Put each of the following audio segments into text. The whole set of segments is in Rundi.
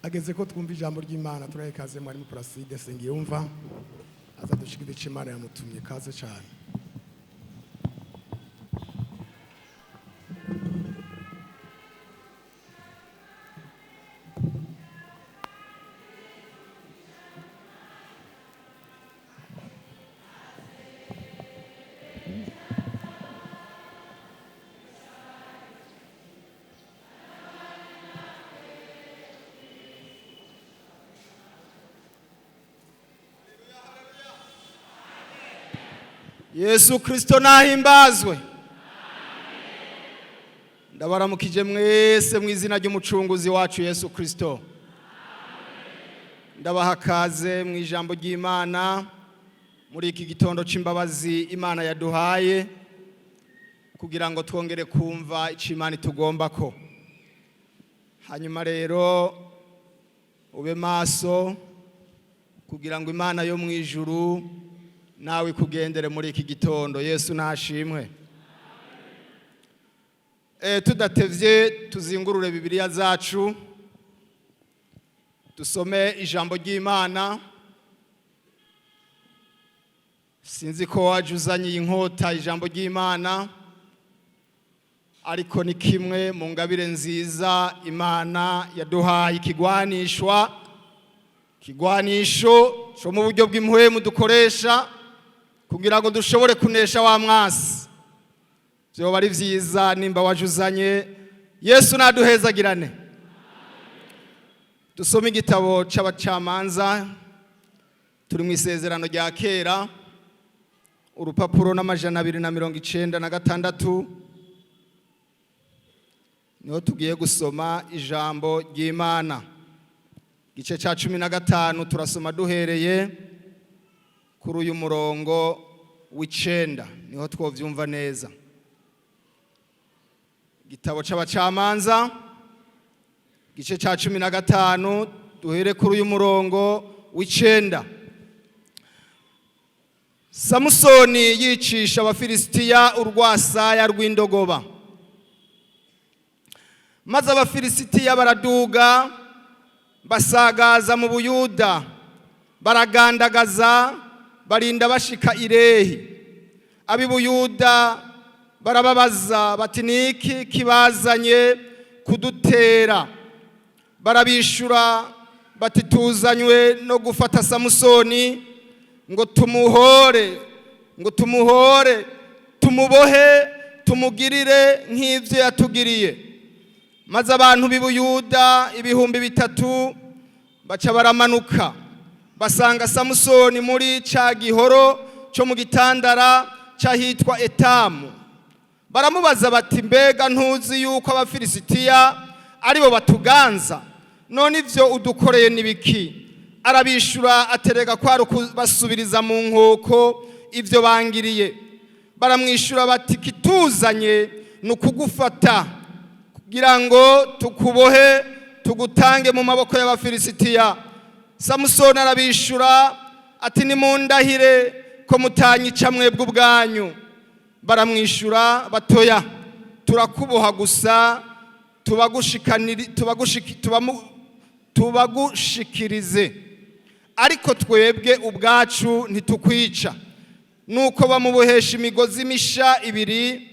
Ageze ko twumva ijambo ry'Imana. Turahe kaze mwarimu Placide Sengiyumva, azadushikiriza ico Imana yamutumye. Kaze cyane. Yesu Kristo nahimbazwe. Ndabaramukije mwese mu izina ry'umucunguzi wacu Yesu Kristo. Ndabaha kaze mu ijambo ry'Imana muri iki gitondo c'imbabazi Imana yaduhaye kugira ngo twongere kumva ico Imana itugombako. Hanyuma rero ube maso kugira ngo Imana yo mu ijuru nawe ikugendere muri iki gitondo. Yesu nashimwe. Tudatevye tuzingurure Bibiliya zacu dusome ijambo ry'Imana. Sinzi ko waje uzanye iyi nkota ijambo ry'Imana, ariko ni kimwe mu ngabire nziza Imana yaduhaye, ikigwanishwa, ikigwanisho cyo mu buryo bw'impuhemu dukoresha kugira ngo dushobore kunesha wa mwasi. Vyoba ari vyiza nimba waje uzanye. Yesu naduhezagirane. Dusome igitabo c'abacamanza, turi mu isezerano rya kera, urupapuro n'296, niho tugiye gusoma ijambo ry'Imana. Igice ca 15 turasoma duhereye kuri uyu murongo w'icenda, niho twovyumva neza. Igitabo c'abacamanza igice ca 15, duhere kuri uyu murongo w'icenda. Samusoni yicisha Abafilisitiya urwasaya rw'indogoba. Maze Abafilisitiya baraduga basagaza mu Buyuda, baragandagaza, barinda bashika Irehi. Ab'i Buyuda barababaza bati: "Niki kibazanye kudutera?" Barabishura bati: "Tuzanywe no gufata Samusoni ngo tumuhore, ngo tumuhore, tumubohe, tumugirire nk'ivyo yatugiriye." Maze abantu b'i Buyuda 3000 baca baramanuka basanga Samusoni muri ca gihoro cyo mu gitandara c'ahitwa Etamu. Baramubaza bati: "Mbega ntuzi yuko Abafilisitiya aribo batuganza? None ivyo udukoreye n'ibiki?" Arabishura aterega kwari kubasubiriza mu nkoko ivyo bangiriye. Baramwishura bati: "Kituzanye ni ukugufata kugira ngo tukubohe, tugutange mu maboko y'Abafilisitiya." Samusoni arabishura ati: "Nimundahire ko mutanyica mwebwe ubwanyu." Baramwishura batoya: "Turakuboha gusa, tubagushikirize, ariko twebwe ubwacu ntitukwica." Nuko bamubohesha imigozi misha ibiri,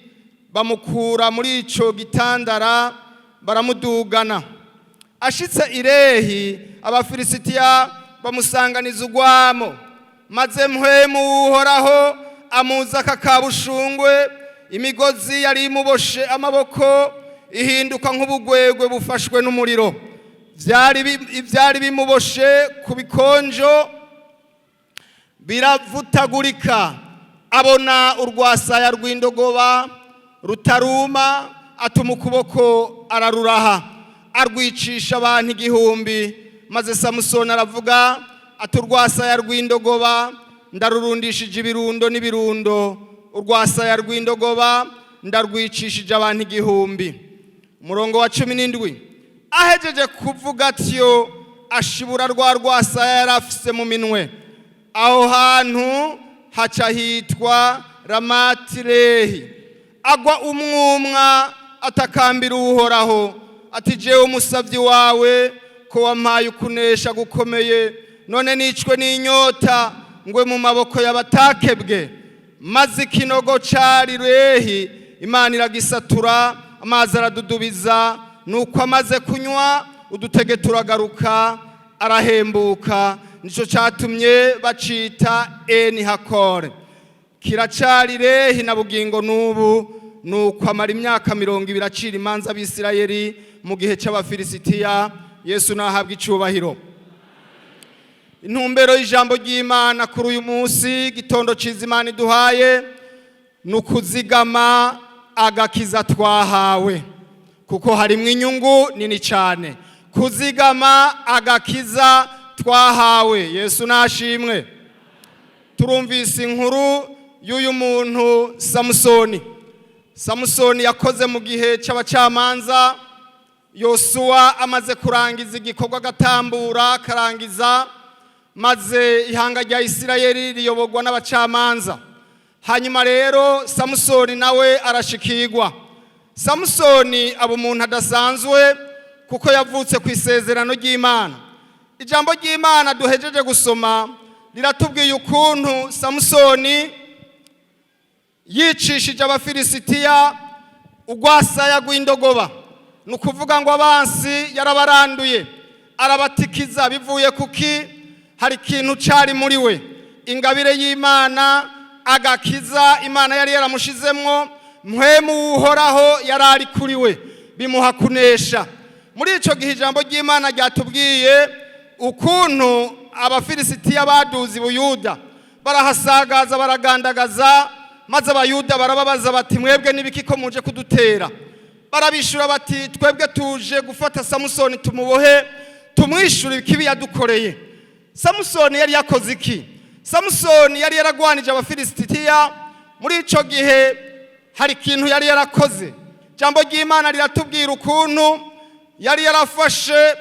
bamukura muri ico gitandara, baramudugana. Ashitse Irehi, Abafilisitiya bamusanganiza ugwamo. Maze mpwemu w'Uhoraho amuza akakabushungwe, imigozi yari imuboshe amaboko ihinduka nk'ubugwegwe bufashwe n'umuriro, ivyari bimuboshe ku bikonjo biravutagurika. Abona urwasaya rw'indogoba rutaruma, atuma ukuboko araruraha, arwicisha abantu 1000. Maze Samusoni aravuga ati: "Urwasaya rw'indogoba ndarurundishije ibirundo n'ibirundo, urwasaya rw'indogoba ndarwicishije abantu 1000." Umurongo wa 17: ahejeje kuvuga atyo, ashibura rwa rwasaya yari afise mu minwe. Aho hantu haca hitwa Ramatirehi. Agwa umwumwa, atakambira Uhoraho ati: "Jewe umusavyi wawe Ko wampaye ukunesha gukomeye, none nicwe n'inyota, ngwe mu maboko y'abatakebwe? Maze ikinogo cari Rehi, Imana iragisatura, amazi aradudubiza. Nuko amaze kunywa, udutege turagaruka, arahembuka. Nicyo cyatumye bacita Eni Hakore, kiracari Rehi na bugingo n'ubu. Nuko amara imyaka 20 acira imanza Abisirayeli mu gihe cy'Abafilisitiya. Yesu nahabwa icubahiro. Intumbero y'ijambo ry'Imana kuri uyu munsi, gitondo ciza Imana iduhaye, ni ukuzigama agakiza twahawe, kuko harimwo inyungu nini cyane. Kuzigama agakiza twahawe. Yesu nashimwe. Turumvise inkuru y'uyu muntu Samusoni. Samusoni yakoze mu gihe cy'abacamanza. Yosuwa amaze kurangiza igikorwa, agatambura akarangiza, maze ihanga rya Isirayeli riyoborwa n'abacamanza. Hanyuma rero Samusoni nawe arashikirwa. Samusoni aba umuntu adasanzwe, kuko yavutse ku isezerano ry'Imana. Ijambo ry'Imana duhejeje gusoma riratubwiye ukuntu Samusoni yicishije Abafilisitiya urwasaya rw'indogoba. Ni ukuvuga ngo abansi yarabaranduye, arabatikiza. Bivuye kuki? Hari ikintu cyari muri we, ingabire y'Imana, agakiza Imana yari yaramushizemwo. Mpwemu w'Uhoraho yari ari kuri we, bimuha kunesha. Muri icyo gihe, ijambo ry'Imana ryatubwiye ukuntu Abafilisitiya baduze Buyuda, barahasagaza, baragandagaza. Maze Abayuda barababaza bati: "Mwebwe n'ibiki ko muje kudutera?" Barabishura bati: "Twebwe tuje gufata Samusoni, tumubohe, tumwishyure ikibi yadukoreye." Samusoni yari yakoze iki? Samusoni yari yaragwanije Abafilisitiya. Muri icyo gihe hari ikintu yari yarakoze. Ijambo ry'Imana riratubwira ukuntu yari yarafashe,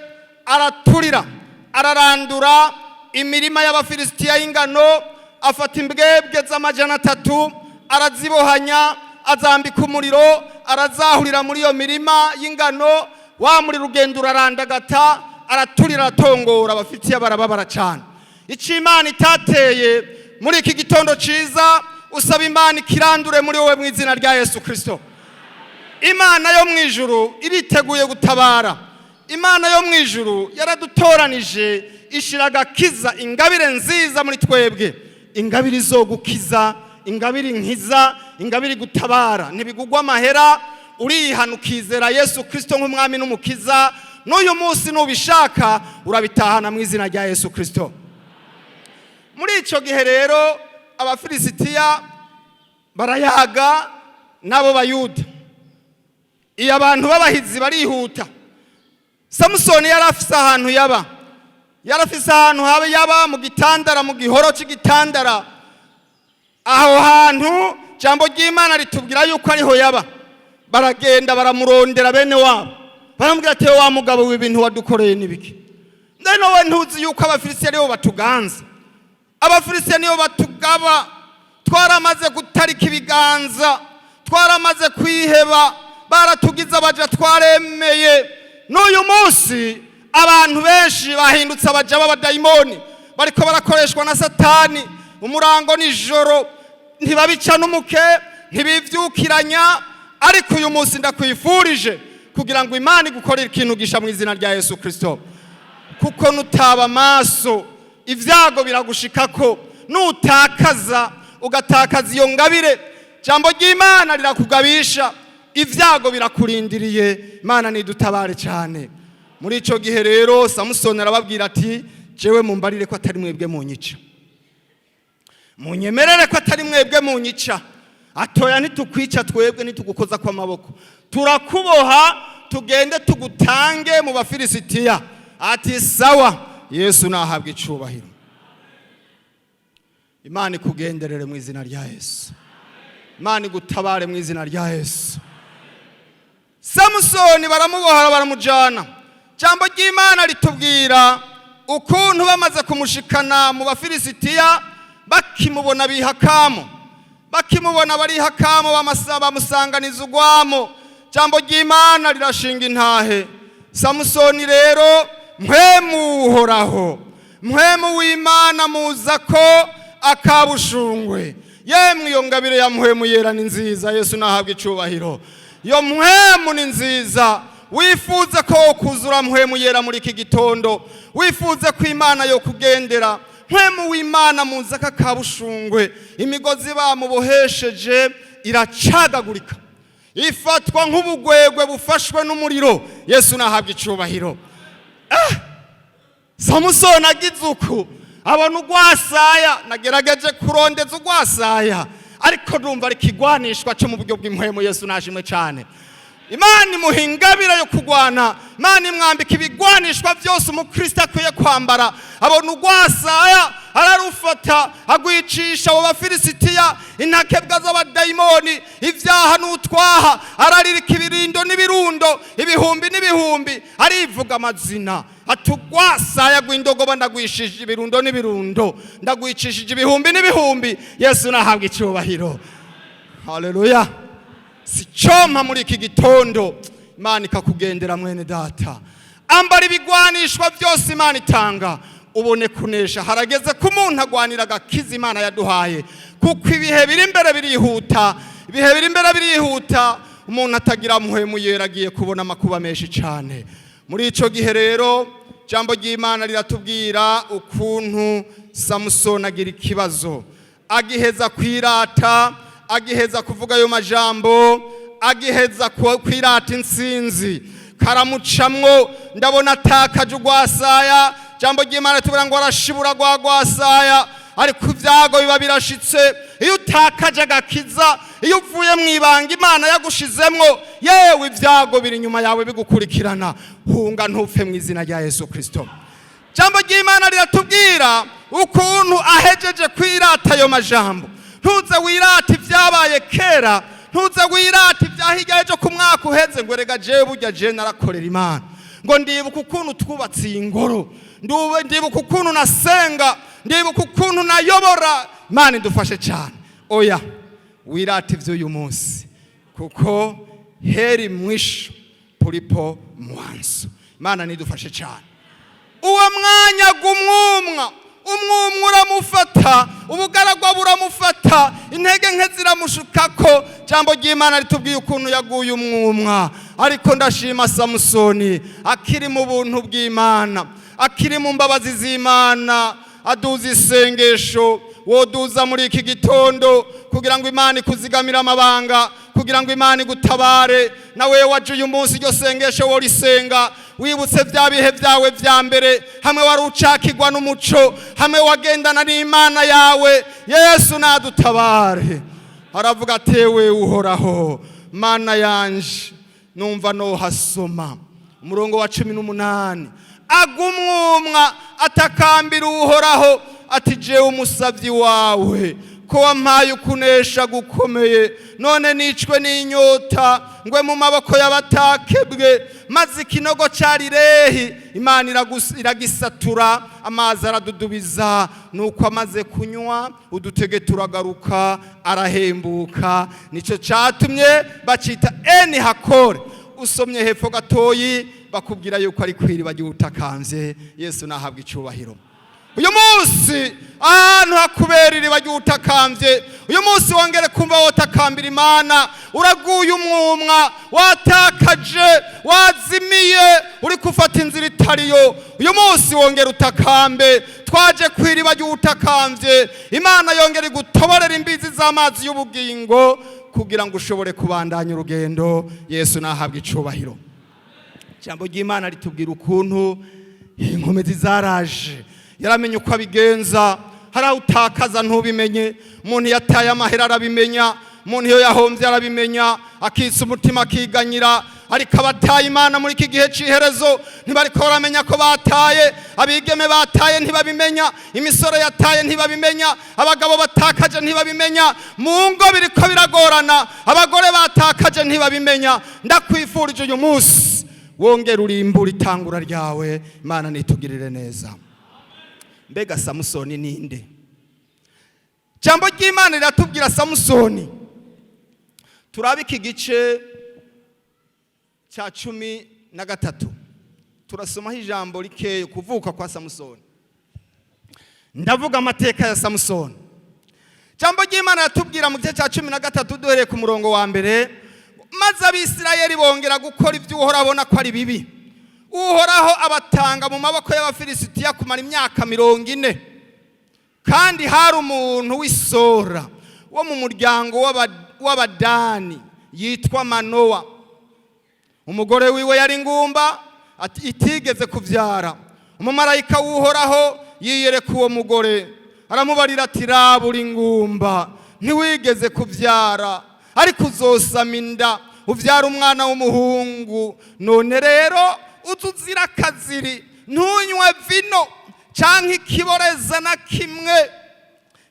araturira, ararandura imirima y'Abafilisitiya y'ingano. Afata imbwebwe z'amajana 3, arazibohanya, azambika umuriro, arazahurira muri iyo mirima y'ingano. Wa muriro ugenda urarandagata, araturira, aratongora. Abafitiya barababara cyane. Icyo Imana itateye muri iki gitondo cyiza, usaba Imana ikirandure muri wowe mu izina rya Yesu Kirisito. Imana yo mu ijuru iriteguye gutabara. Imana yo mu ijuru yaradutoranije, ishyira agakiza, ingabire nziza muri twebwe, ingabire izogukiza, ingabire nkiza, ingabire gutabara. Ntibigugwa amahera. Urihana, ukizera Yesu Kirisito nk'umwami n'umukiza. N'uyu munsi nubishaka urabitahana mu izina rya Yesu Kirisito. Muri icyo gihe rero, Abafilisitiya barayaga n'abo Bayuda. Iyo abantu b'abahizi barihuta. Samusoni yari afise ahantu yaba, yari afise ahantu habe yaba mu gitandara, mu gihoro cy'igitandara. Aho hantu, jambo ry'Imana ritubwira yuko ariho yaba. Baragenda baramurondera. Bene wabo baramubwira ati: "Wa mugabo, w'ibintu wadukoreye n'ibiki? None wowe ntuzi yuko Abafilisitiya aribo batuganza? Abafilisitiya nibo batugaba. Twaramaze gutarika ibiganza, twaramaze kwiheba, baratugize abaja, twaremeye." N'uyu munsi abantu benshi bahindutse abaja b'abadayimoni, bariko barakoreshwa na Satani umurango nijoro, ntibabica n'umuke, ntibivyukiranya. Ariko uyu munsi ndakwifurije kugira ngo Imana igukorere ikintu gisha mu izina rya Yesu Kirisito, kuko nutaba amaso ibyago biragushikako. Nutakaza, ugatakaza iyo ngabire, jambo ry'Imana rirakugabisha, ibyago birakurindiriye. Imana nidutabare cyane. Muri icyo gihe rero, Samusoni arababwira ati: "Jewe mumbarire ko atari mwebwe munyica, munyemerere ko atari mwebwe munyica." "Atoya, ntitukwica twebwe, ntitugukoza kw'amaboko, turakuboha tugende tugutange mu Bafilisitiya." Ati: "Sawa." Yesu nahabwa icubahiro. Imana ikugenderere mu izina rya Yesu. Imana igutabare mu izina rya Yesu. Samusoni baramubohora, baramujana. Jambo ry'Imana ritubwira ukuntu bamaze kumushikana mu Bafilisitiya, bakimubona bihakamo, bakimubona barihakamo, bamusanganiza ugwamo. Jambo ry'Imana rirashinga intahe. Samusoni rero Mpwemu Uhoraho, Mpwemu w'Imana muza ko akabushungwe. Yemwe, iyo ngabire ya Mpwemu Yera ni nziza. Yesu nahabwa icubahiro. Iyo Mpwemu ni nziza. Wifuze ko kuzura Mpwemu Yera muri iki gitondo, wifuze ko Imana yo kugendera. Mpwemu w'Imana muza kakabushungwe, imigozi bamubohesheje iracagagurika, ifatwa nk'ubugwegwe bufashwe n'umuriro. Yesu nahabwa icubahiro. Samusoni agize uku abona urwasaya. Nagerageje kurondeza urwasaya, ariko ndumva ari ikigwanishwa cyo mu buryo bw'impwemu. Yesu nashimwe cyane. Imana imuha ingabire yo kurwana, Imana imwambika ibigwanishwa byose umukristo akwiye kwambara. Abona urwasaya, ararufata, agwicisha abo Bafilisitiya, intakebwa z'abadayimoni, ibyaha n'utwaha. Araririka ibirindo n'ibirundo, ibihumbi n'ibihumbi. Arivuga amazina ati: "Urwasaya rw'indogoba ndagwishije ibirundo n'ibirundo, ndagwicishije ibihumbi n'ibihumbi." Yesu nahabwa icyubahiro. Haleluya! Si cyompa muri iki gitondo Imana ikakugendera, mwene data? Ambara ibigwanishwa byose Imana itanga, ubone kunesha. Harageze ko umuntu agwanira agakiza Imana yaduhaye, kuko ibihe biri imbere birihuta. Ibihe biri imbere birihuta. Umuntu atagira Muhemu Yera agiye kubona amakuba menshi cyane. Muri icyo gihe rero, ijambo ry'Imana riratubwira ukuntu Samusoni agira ikibazo. Agiheza kwirata, agiheza kuvuga ayo majambo, agiheza kwirata intsinzi, karamucamwo. Ndabona atakaje urwasaya. Jambo ry'Imana tubura ngo arashibura rwa rwasaya, ariko ibyago biba birashitse. Iyo utakaje agakiza, iyo uvuye mu ibanga Imana yagushizemwo, yewe, ibyago biri inyuma yawe bigukurikirana. Hunga ntupfe mu izina rya Yesu Kirisito. Jambo ry'Imana riratubwira ukuntu ahejeje kwirata ayo majambo. Ntuze wirate ibyabaye kera, ntuze wirate ibya hirya ejo ku mwaka uheze, ngo: "Erega jewe burya jewe narakorera Imana," ngo: "Ndibuka ukuntu twubatse iyi ngoro, ndibuka ukuntu nasenga, ndibuka ukuntu nayobora." Imana idufashe cyane. Oya, wirate iby'uyu munsi, kuko heri mwisho kuliko mwanzo. Imana nidufashe cyane. Uwo mwanya gumwumwa, umwumwa uramufata, ubugaragwa buramufata, intege nke ziramushukako. Jambo ry'Imana ritubwiye ukuntu yaguye umwumwa. Ariko ndashima Samusoni akiri mu buntu bw'Imana, akiri mu mbabazi z'Imana, aduza isengesho. Woduza muri iki gitondo kugira ngo Imana ikuzigamire amabanga, kugira ngo Imana igutabare. Nawe waje uyu munsi, iryo sengesho worisenga wibutse bya bihe byawe bya mbere, hamwe wari ucakirwa n'umuco, hamwe wagendana n'Imana yawe. Yesu nadutabare. Aravuga atewe: "Uhoraho Mana yanje." Numva nohasoma umurongo wa 18. Agumwumwa, atakambira Uhoraho ati: "Jewe umusabyi wawe, ko wampaye ukunesha gukomeye, none nicwe n'inyota, ngwe mu maboko y'abatakebwe?" Maze ikinogo cyari Rehi, Imana iragisatura, amazi aradudubiza. Nuko amaze kunywa, udutege turagaruka, arahembuka. Nicyo cyatumye bacita Eni Hakore. Usomye hepfo gatoyi, bakubwira yuko ari kwiriba ry'utakambye. Yesu nahabwa icyubahiro. Uyu munsi ahantu hakubera iriba ry'utakambye, uyu munsi wongere kumva wotakambira Imana. Uraguye umwumwa, watakaje, wazimiye, uri gufata inzira itariyo, uyu munsi wongere utakambe. Twaje ku iriba ry'utakambye. Imana yongere igutoborera imbizi z'amazi y'ubugingo kugira ngo ushobore kubandanya urugendo. Yesu nahabwa icubahiro. Ijambo ry'Imana ritubwira ukuntu inkomezi zaraje, yaramenye uko abigenza. Hari aho utakaza ntubimenye. Umuntu yataye amahera arabimenya, umuntu iyo yahombye arabimenya, akitsa umutima, akiganyira. Ariko abataye Imana muri iki gihe cy'iherezo ntibariko baramenya ko bataye. Abigeme bataye ntibabimenya, imisore yataye ntibabimenya, abagabo batakaje ntibabimenya. Mu ngo biriko biragorana, abagore batakaje ntibabimenya. Ndakwifurije uyu munsi wongera urimbura itangura ryawe. Imana nitugirire neza. Mbega Samusoni ninde? Jambo ry'Imana riratubwira Samusoni. Turabe iki gice cya 13. Turasomaho ijambo rikeyo kuvuka kwa Samusoni. Ndavuga amateka ya Samusoni. Jambo ry'Imana yatubwira mu gice cya 13 duhereye ku murongo wa mbere: maze Abisirayeli bongera gukora ibyo Uhoraho abona ko ari bibi, Uhoraho abatanga mu maboko y'Abafilisitiya kumara imyaka 40. Kandi hari umuntu w'Isora wo mu muryango w'Abadani yitwa Manowa. Umugore wiwe yari ingumba itigeze kubyara. Umumarayika w'Uhoraho yiyereka uwo mugore, aramubarira ati: rabura ingumba, ntiwigeze kubyara, ariko uzosama inda ubyara umwana w'umuhungu. None rero uze uzira akaziri, ntunywe vino cyangwa ikiboreza na kimwe,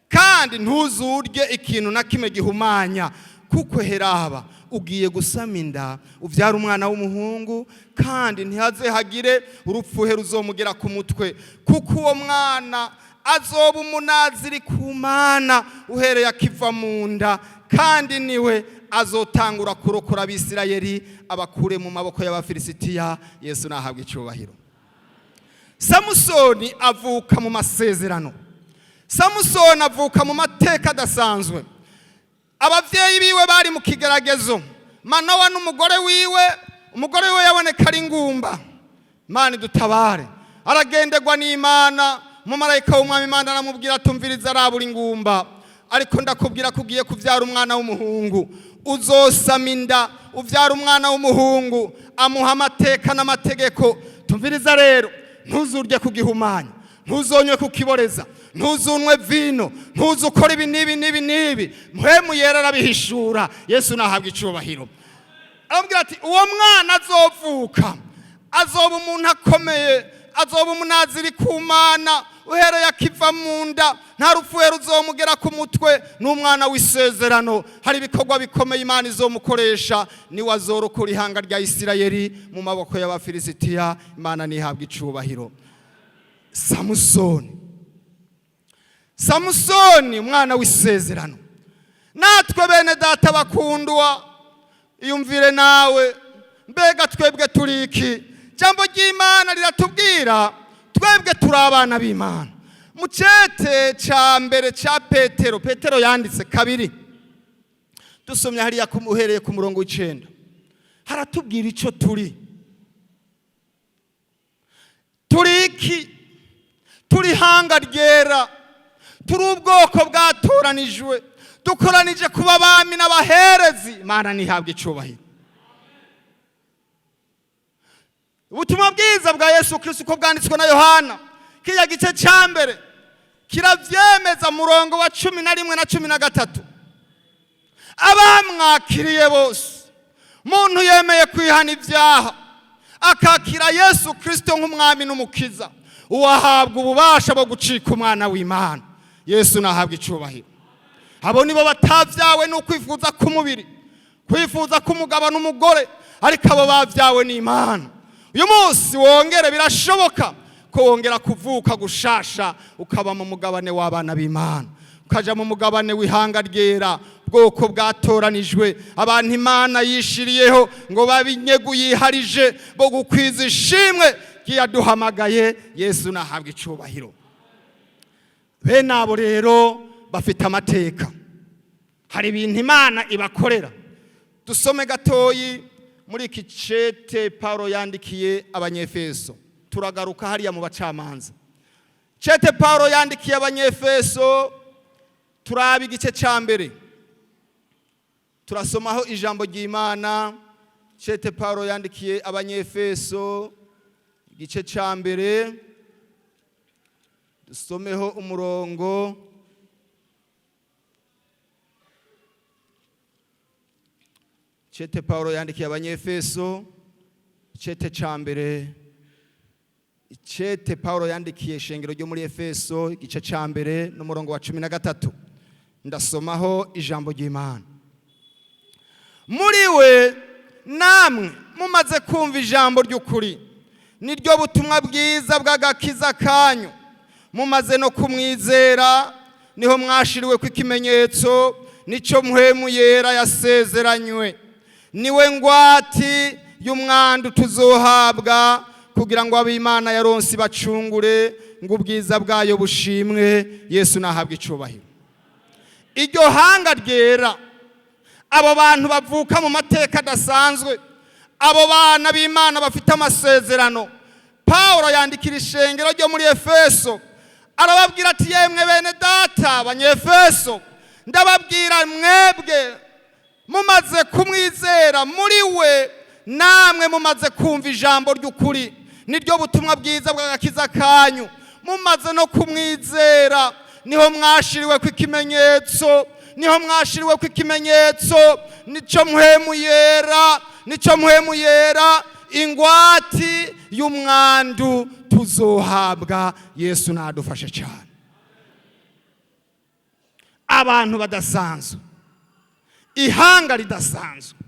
kandi ntuzurye ikintu na kimwe gihumanya, kuko heraba ugiye gusama inda ubyara umwana w'umuhungu, kandi ntihaze hagire urupfuhe ruzomugera ku mutwe, kuko uwo mwana azoba umunaziri ku Mana uhereye akiva mu nda, kandi niwe azotangura kurokora Abisirayeli abakure mu maboko y'Abafilisitiya. Yesu nahabwa icyubahiro. Samusoni avuka mu masezerano. Samusoni avuka mu mateka adasanzwe. Ababyeyi biwe bari mu kigeragezo, Manowa n'umugore wiwe. Umugore wiwe yaboneka ari ingumba. Imana idutabare. Aragenderwa n'Imana, umumarayika w'Umwami Imana aramubwira: atumviriza, arabura ingumba, ariko ndakubwira ko ugiye kubyara umwana w'umuhungu, uzosama inda ubyara umwana w'umuhungu. Amuha amateka n'amategeko: tumviriza rero, ntuzurye ku gihumanya, ntuzonywe kukiboreza, ntuzunwe vino, ntuzukore ibi n'ibi n'ibi n'ibi. Mpwemu Yera arabihishura. Yesu nahabwa icubahiro. Aramubwira ati: uwo mwana azovuka azoba umuntu akomeye, azoba umunaziri ku Mana uhereye akiva mu nda, nta rupfuye ruzomugera ku mutwe, n'umwana w'isezerano. Hari ibikorwa bikomeye Imana izomukoresha, niwe azorokora ihanga rya Isirayeli mu maboko y'Abafilisitiya. Imana ntihabwa icubahiro. Samusoni, Samusoni umwana w'isezerano. Natwe bene data bakundwa, iyumvire nawe, mbega twebwe turi iki? Jambo ry'Imana riratubwira twebwe turi abana b'Imana. Mu cete cya mbere cya Petero, Petero yanditse kabiri, dusomye hariya uhereye ku murongo w'9, haratubwira icyo turi. Turi iki? Turi ihanga ryera, turi ubwoko bwatoranijwe, dukoranije kuba abami n'abaherezi. Imana ntihabwe icubahiro. Ubutumwa bwiza bwa Yesu Kristo uko bwanditswe na Yohana, kiriya gice cya mbere kirabyemeza, murongo wa 11 na 13: abamwakiriye bose, muntu yemeye kwihana ibyaha akakira Yesu Kristo nk'umwami n'umukiza, uwahabwa ububasha bwo gucika umwana w'Imana. Yesu nahabwa icubahiro. Abo nibo batavyawe n'ukwifuza k'umubiri, kwifuza k'umugabo n'umugore, ariko abo bavyawe n'Imana. Uyu munsi wongere, birashoboka ko wongera kuvuka gushasha, ukaba mu mugabane w'abana b'Imana, ukaja mu mugabane w'ihanga ryera, bwoko bwatoranijwe, abantu Imana yishiriyeho ngo babe inyegu yiharije bo gukwiza ishimwe ry'iyaduhamagaye. Yesu nahabwa icubahiro. Bene abo rero bafite amateka, hari ibintu Imana ibakorera. Dusome gatoyi muri iki cete Paulo yandikiye Abanyefeso, turagaruka hariya mu bacamanza. Cete Paulo yandikiye Abanyefeso, turaba igice cya mbere, turasomaho ijambo ry'Imana. Cete Paulo yandikiye Abanyefeso, igice cya mbere, dusomeho umurongo. Cete Paulo yandikiye Abanyefeso, cete ca mbere, cete Paulo yandikiye ishengero ryo muri Efeso, igice ca mbere n'umurongo wa 13, ndasomaho ijambo ry'Imana. Muri we namwe mumaze kumva ijambo ry'ukuri, niryo butumwa bwiza bw'agakiza kanyu, mumaze no kumwizera, niho mwashiriwe ku ikimenyetso, nico Mpwemu Yera yasezeranywe, niwe ngwati y'umwandu tuzohabwa Kugira ngo ab'Imana yaronse bacungure, ngo ubwiza bwayo bushimwe. Yesu nahabwe icubahiro. Iryo hanga ryera, abo bantu bavuka mu mateka adasanzwe, abo bana b'Imana bafite amasezerano. Pawulo yandikira ishengero ryo muri Efeso, arababwira ati: "Yemwe bene data Banyefeso, ndababwira mwebwe mumaze kumwizera, muri we namwe mumaze kumva ijambo ry'ukuri, niryo butumwa bwiza bw'agakiza kanyu, mumaze no kumwizera, niho mwashiriwe ku ikimenyetso, niho mwashiriwe ku ikimenyetso, nico Mpwemu Yera, nico Mpwemu Yera, ingwati y'umwandu tuzohabwa." Yesu nadufashe cyane. Abantu badasanzwe, ihanga ridasanzwe,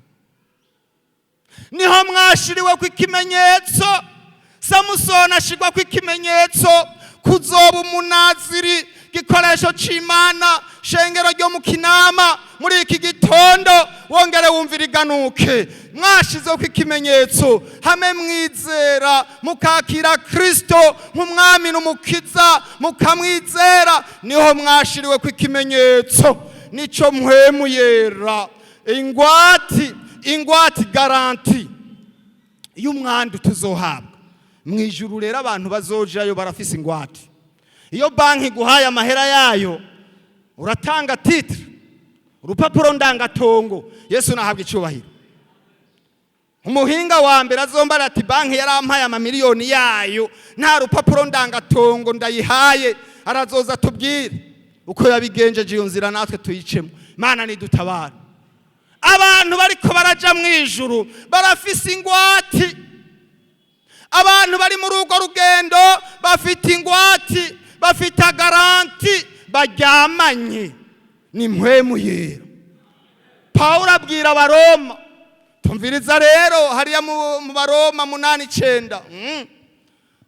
niho mwashiriwe ku ikimenyetso. Samusoni ashirwa ku ikimenyetso kuzoba umunaziri, gikoresho c'Imana. Shengero ryo mu Kinama, muri iki gitondo wongere wumvira iganuke. Mwashizeho ikimenyetso hamwe mwizera, mukakira Kristo nk'umwami n'umukiza, mukamwizera, niho mwashiriwe ku ikimenyetso, nico Mpwemu Yera, ingwati, ingwati, garantie y'umwandu tuzohabwa mu ijuru. Rero abantu bazojayo barafise ingwate. Iyo banki iguhaye amahera yayo, uratanga titre, urupapuro ndangatongo. Yesu nahabwa icyubahiro. Umuhinga wa mbere azombara ati: "Banki yarampaye amamiliyoni yayo, nta rupapuro ndangatongo ndayihaye," arazoza tubwire uko yabigenjeje. Iyo nzira natwe tuyicemo. Imana nidutabara. Abantu bariko baraja mu ijuru barafise ingwati. Abantu bari muri urwo rugendo bafite ingwati, bafite garantie baryamanye, ni Mpwemu Yera. Pawulo abwira Abaroma, tumviriza rero hariya mu Baroma 8:9.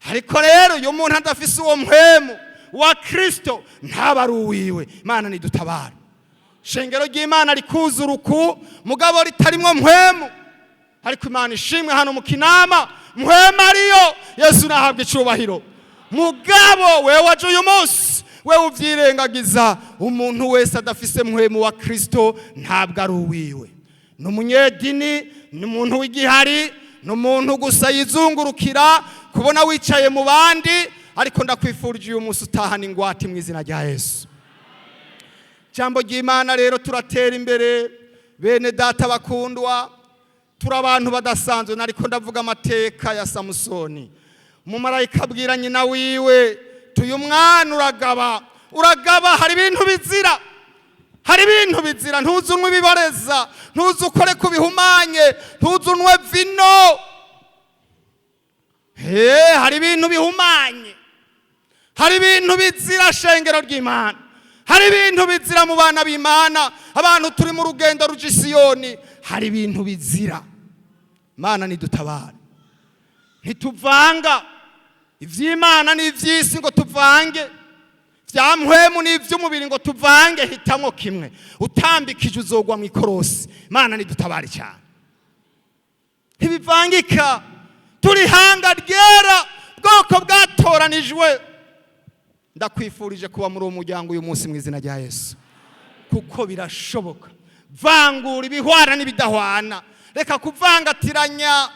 Ariko rero iyo umuntu adafise uwo Mpwemu wa Kristo, ntaba ari uwiwe. Imana nidutabara. Shengero ry'Imana rikuzura uku, mugabo ritarimwo Mpwemu. Ariko Imana ishimwe, hano mu Kinama Mpwemu ariyo. Yesu nahabwa icubahiro. Mugabo wewe waje uyu munsi, wewe uvyirengagiza, umuntu wese adafise Mpwemu wa Kristo ntabwo ari uwiwe. Ni umunyedini, ni umuntu w'igihari, ni umuntu gusa yizungurukira kubona wicaye mu bandi. Ariko ndakwifurije uyu munsi utahana ingwate mu izina rya Yesu. Jambo ry'Imana rero, turatera imbere. Bene data bakundwa, turi abantu badasanzwe. Nariko ndavuga amateka ya Samusoni. Umumarayika abwira nyina wiwe tuyu mwana: "Uragaba, uragaba, hari ibintu bizira, hari ibintu bizira. Ntuzunwe ibiboreza, ntuze ukore ku bihumanye, ntuzunwe vino. He, hari ibintu bihumanye, hari ibintu bizira." Shengero ry'Imana, hari ibintu bizira mu bana b'Imana. Abantu turi mu rugendo ruja Isiyoni, hari ibintu bizira. Imana nidutabara. Ntituvanga ivy'Imana n'ivy'isi ngo tuvange, vya mpwemu n'ivy'umubiri ngo tuvange. Hitamwo kimwe. Utambikije uzogwa mu ikorosi. Imana nidutabare cyane. Ntibivangika. Turi hanga ryera, bwoko bwatoranijwe. Ndakwifurije kuba muri uwo muryango uyu munsi mu izina rya Yesu, kuko birashoboka. Vangura ibihwana n'ibidahwana, reka kuvangatiranya.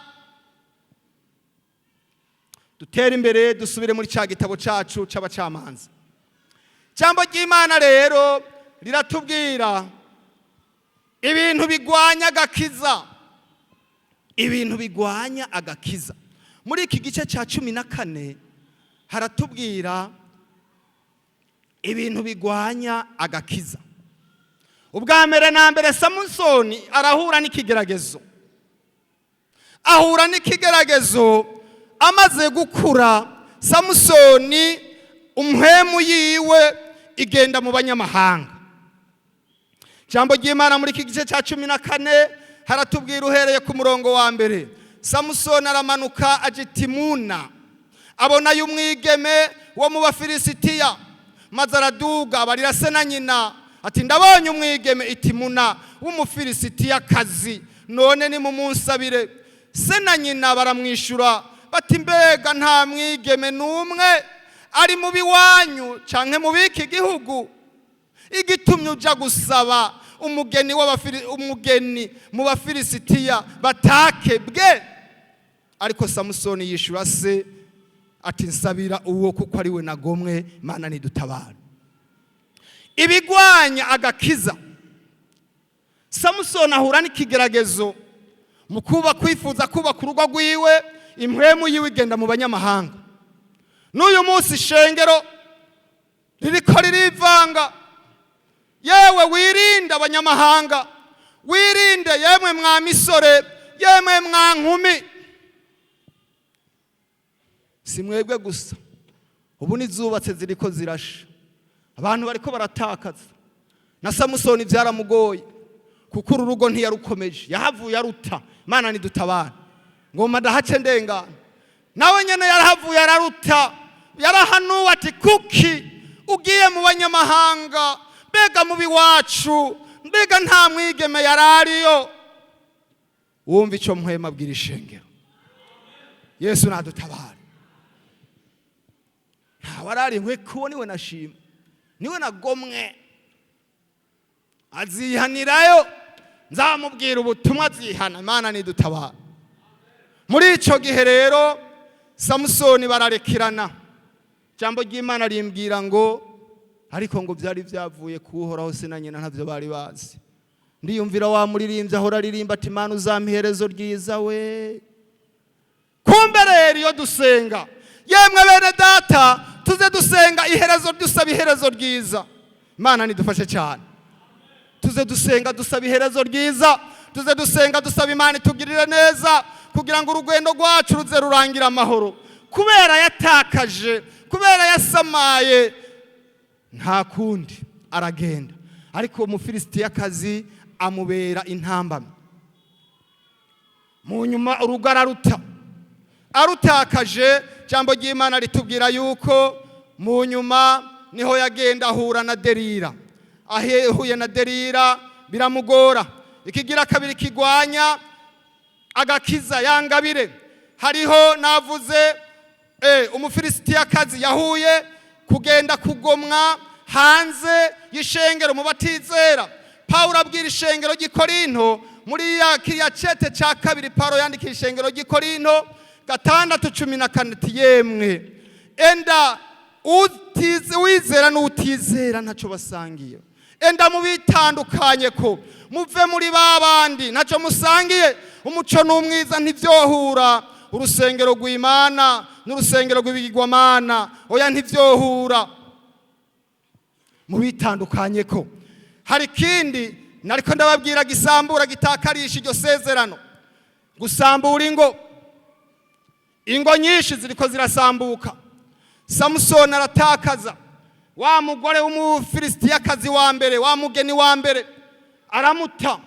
Dutere imbere, dusubire muri cya gitabo cyacu c'Abacamanza. Ijambo ry'Imana rero riratubwira ibintu bigwanya agakiza, ibintu bigwanya agakiza. Muri iki gice cya 14 haratubwira ibintu bigwanya agakiza. Ubwa mbere na mbere, Samusoni arahura n'ikigeragezo, ahura n'ikigeragezo amaze gukura. Samusoni umhemu yiwe igenda mu banyamahanga. Ijambo ry'Imana muri iki gice cya 14 haratubwira, uhereye ku murongo wa mbere: Samusoni aramanuka aja i Timuna, abonayo umwigeme wo mu Bafilisitiya, maze araduga abarira se na nyina ati: "Ndabonye umwigeme i Timuna w'Umufilisitiyakazi, none nimumunsabire." Se na nyina baramwishyura. Bati: "Mbega nta mwigeme n'umwe ari mu biwanyu canke mu biki gihugu, igitumye uja gusaba umugeni umugeni mu Bafilisitiya batakebwe?" Ariko Samusoni yishura se ati: "Nsabira uwo, kuko ari we nagomwe." Imana nidutabara. Ibigwanya agakiza: Samusoni ahura n'ikigeragezo mu kuba kwifuza kubaka urugo rwiwe, impwemu yiwe igenda mu banyamahanga. N'uyu munsi ishengero ririko ririvanga. Yewe, wirinde abanyamahanga, wirinde yemwe mwa misore, yemwe mwa nkumi. Si mwebwe gusa, ubu n'izubatse ziriko zirasha, abantu bariko baratakaza. Na Samusoni byaramugoye, kuko uru rugo ntiyarukomeje, yahavuye aruta. Imana nidutabara. Ngoma ndahace ndengana. Nawe nyene yarahavuye araruta. Yarahanuwe ati: "Kuki ugiye mu banyamahanga? Mbega mu biwacu, mbega nta mwigeme yarariyo?" Wumva icyo mpwema abwira ishengero. Yesu nadutabare. Ntawe arari nkwe kuwo, niwe nashima, niwe nagomwe. Azihanirayo, nzamubwira ubutumwa azihana. Imana nidutabara. Muri icyo gihe rero Samusoni bararekirana. Ijambo ry'Imana rimbwira ngo ariko ngo byari byavuye kuwuhoraho, se na nyina ntabyo bari bazi. Ndiyumvira wa muririmbyi ahora aririmba ati: "Imana, uzampa iherezo ryiza we." Kumbe rero iyo dusenga, yemwe bene data, tuze dusenga iherezo, dusaba iherezo ryiza. Imana nidufashe cyane. Tuze dusenga dusaba iherezo ryiza, tuze dusenga dusaba Imana itugirire neza, kugira ngo urugendo rwacu ruze rurangire amahoro. Kubera yatakaje, kubera yasamaye, nta kundi aragenda. Ariko uwo Mufilisitiyakazi amubera intambamyi. Mu nyuma urugo araruta. Arutakaje, ijambo ry'Imana ritubwira yuko mu nyuma niho yagenda ahura na Derira. Ahuye na Derira biramugora. Ikigira kabiri kigwanya agakiza yangabire, hariho navuze Umufilisitiyakazi yahuye kugenda kugomwa hanze y'ishengero mu batizera. Pawulo abwira ishengero ry'i Korinto muri ya kiriya cete cya kabiri Pawulo yandikiye ishengero ry'i Korinto, 6:14, ati: "Yemwe, enda wizera n'utizera ntacyo basangiye. Enda mubitandukanye, ko muve muri ba bandi, ntacyo musangiye. Umuco n'umwiza ntibyohura, urusengero rw'Imana n'urusengero rw'ibigirwamana, oya, ntibyohura. Mubitandukanye." Ko hari ikindi nariko ndababwira gisambura, gitakarisha iryo sezerano: gusambura ingo. Ingo nyinshi ziriko zirasambuka. Samusoni aratakaza wa mugore w'Umufilisitiyakazi wa mbere, wa mugeni wa mbere, aramuta.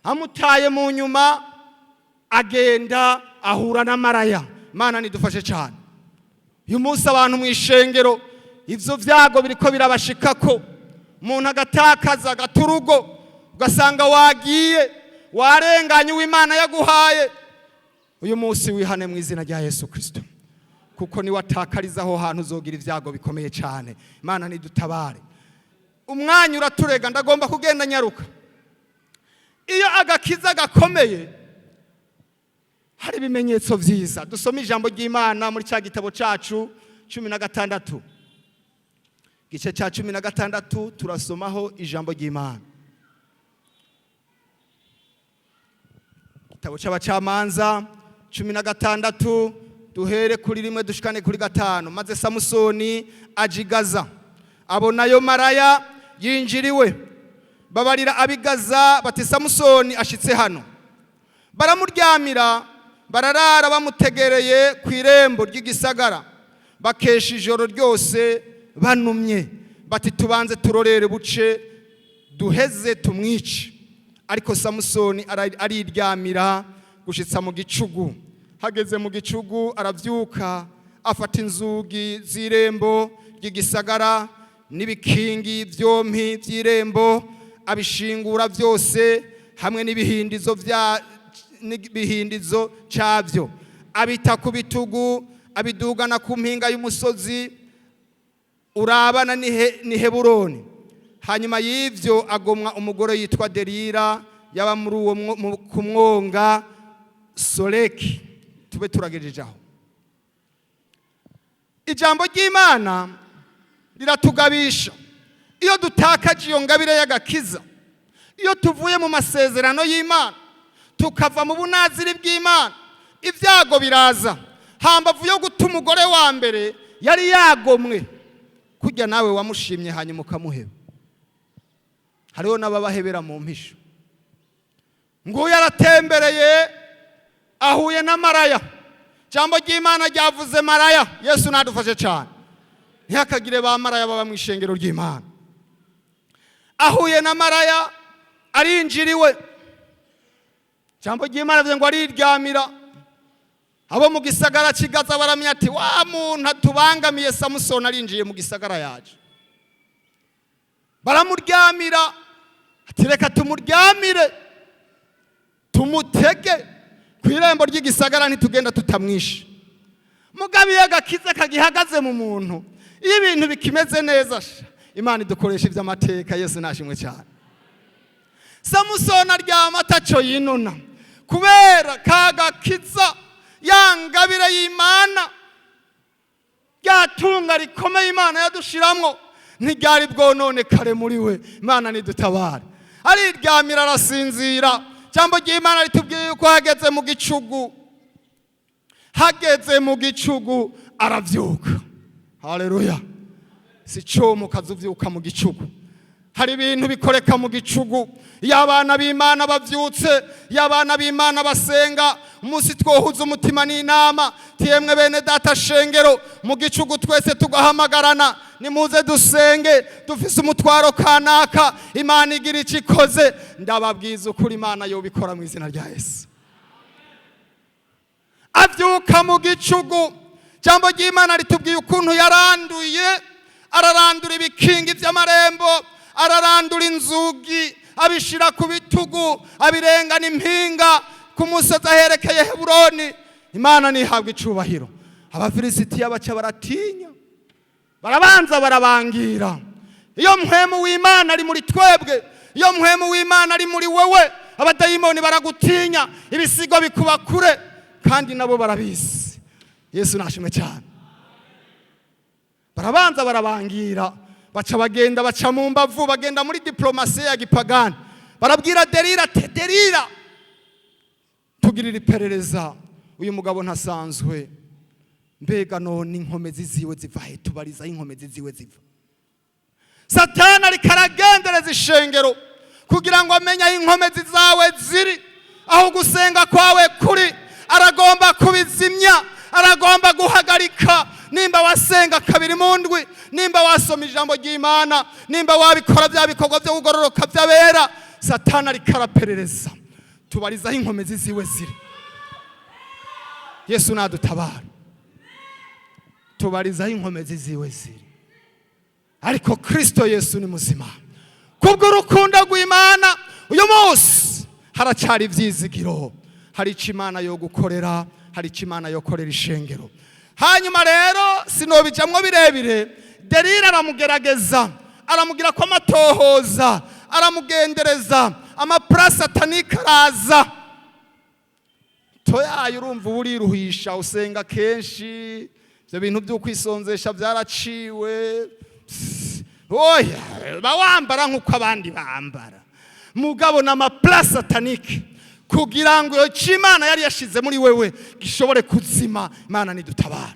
Amutaye, mu nyuma agenda ahura na maraya. Imana nidufashe cyane. Uyu munsi abantu mu ishengero ivyo vyago biriko birabashikako, umuntu agatakaza, agata urugo, ugasanga wagiye warenganye uw'Imana yaguhaye. Uyu munsi wihane mu izina rya Yesu Kristo, kuko niwatakariza aho hantu uzogira ibyago bikomeye cyane. Imana nidutabare. Umwanya uraturega, ndagomba kugenda nyaruka. Iyo agakiza gakomeye hari ibimenyetso byiza. Dusome ijambo ry'Imana muri cya gitabo cyacu 16, igice cya 16, turasomaho ijambo ry'Imana. Igitabo cy'Abacamanza 16, duhere kuri 1 dushikane kuri 5. Maze Samusoni ajigaza, abonayo maraya yinjiriwe. Babarira abigaza bati: "Samusoni ashitse hano." Baramuryamira, bararara bamutegereye ku irembo ry'igisagara, bakesha ijoro ryose banumye, bati: "Tubanze turorere buce, duheze tumwice." Ariko Samusoni ariryamira gushitsa mu gicugu. Hageze mu gicugu aravyuka, afata inzugi z'irembo ry'igisagara n'ibikingi vyompi vy'irembo, abishingura byose hamwe n'ibihindizo vya n'ibihindizo cyabyo. Abita ku bitugu, abidugana ku mpinga y'umusozi urabana ni Heburoni. Hanyuma y'ivyo agomwa umugore yitwa Delila, yaba muri uwo ku mwonga Soreki. Tube turagejeje aho. Ijambo ry'Imana riratugabisha: iyo dutakaje iyo ngabire y'agakiza, iyo tuvuye mu masezerano y'Imana, tukava mu bunaziri bw'Imana, ibyago biraza. Hambavu yo guta umugore wa mbere yari yagomwe, kujya nawe wamushimye hanyuma ukamuheba, hariho n'ababahebera mu mpisho. Nguyu yaratembereye, ahuye na maraya. Ijambo ry'Imana ryavuze maraya. Yesu nadufashe cyane, ntihakagire ba maraya baba mu ishengero ry'Imana. Ahuye na maraya, arinjiriwe. Ijambo ry'Imana rivuze ngo ariryamira. Abo mu gisagara cy'i Gaza baramenya ati: "Wa muntu atubangamiye Samusoni arinjiye mu gisagara yaje." Baramuryamira, ati: "Reka tumuryamire, tumutege ku irembo ry'igisagara, ntitugenda tutamwishe." Mugabo iyo agakiza kagihagaze mu muntu, iyo ibintu bikimeze neza sha, Imana idukoresha iby'amateka. Yesu nashimwe cyane. Samusoni aryama ataco yinona kubera ka gakiza, ya ngabire y'Imana, rya tunga rikomeye Imana yadushiramwo ntiryari bwononekare muri we. Imana nidutabare. Ariryamira, arasinzira. Ijambo ry'Imana ritubwiye yuko hageze mu gicugu, hageze mu gicugu aravyuka. Haleluya! Si cyo mukaza uvyuka mu gicugu. Hari ibintu bikoreka mu gicugu. Iyo abana b'Imana bavyutse, iyo abana b'Imana basenga, umunsi twohuza umutima n'inama, tiyemwe bene data shengero, mu gicugu twese tugahamagarana: "Nimuze dusenge, dufise umutwaro kanaka." Imana igira icyo ikoze. Ndababwiza ukuri, Imana yobikora mu izina rya Yesu. Avyuka mu gicugu. Jambo ry'Imana ritubwiye ukuntu yaranduye, ararandura ibikingi by'amarembo, ararandura inzugi, abishira ku bitugu, abirengana impinga ku musozi aherekeye Heburoni. Imana ntihabwa icubahiro. Abafilisitiya baca baratinya, barabanza barabangira. Iyo mpwemu w'Imana ari muri twebwe, iyo mpwemu w'Imana ari muri wewe, abadayimoni baragutinya, ibisigo bikuba kure, kandi nabo barabizi. Yesu nashimwe cyane. Barabanza barabangira, baca bagenda, baca mu mbavu, bagenda muri diplomasi ya gipagani. Barabwira Derira ati: "Derira, tugirira iperereza, uyu mugabo ntasanzwe. Mbega none inkomezi ziwe ziva he? Tubariza aho inkomezi ziwe ziva." Satani ariko aragendereza ishengero kugira ngo amenye aho inkomezi zawe ziri, aho gusenga kwawe kuri. Aragomba kubizimya, aragomba guhagarika. Nimba wasenga kabiri mu ndwi, nimba wasoma ijambo ry'Imana, nimba wabikora bya bikorwa byo kugororoka by'abera, Satani ariko araperereza: "Tubariza aho inkomezi ziwe ziri." Yesu nadutabara. "Tubariza aho inkomezi ziwe ziri." Ariko Kristo Yesu ni muzima. Kubw'urukundo rw'Imana, uyu munsi haracyari ibyizigiro. Hari icyo Imana yo gukorera, hari icyo Imana yo korera ishengero. Hanyuma rero sinobijamwo birebire. Derira aramugerageza, aramugira ko amatohoza, aramugendereza, amaplan satanique araza. Toyayo, urumva uba uriruhisha, usenga kenshi, ibyo bintu byo kwisonzesha byaraciwe. Pss, oya, ba wambara nk'uko abandi bambara. Mugabo ni amaplan satanique kugira ngo icyo Imana yari yashize muri wewe gishobore kuzima. Imana nidutabara.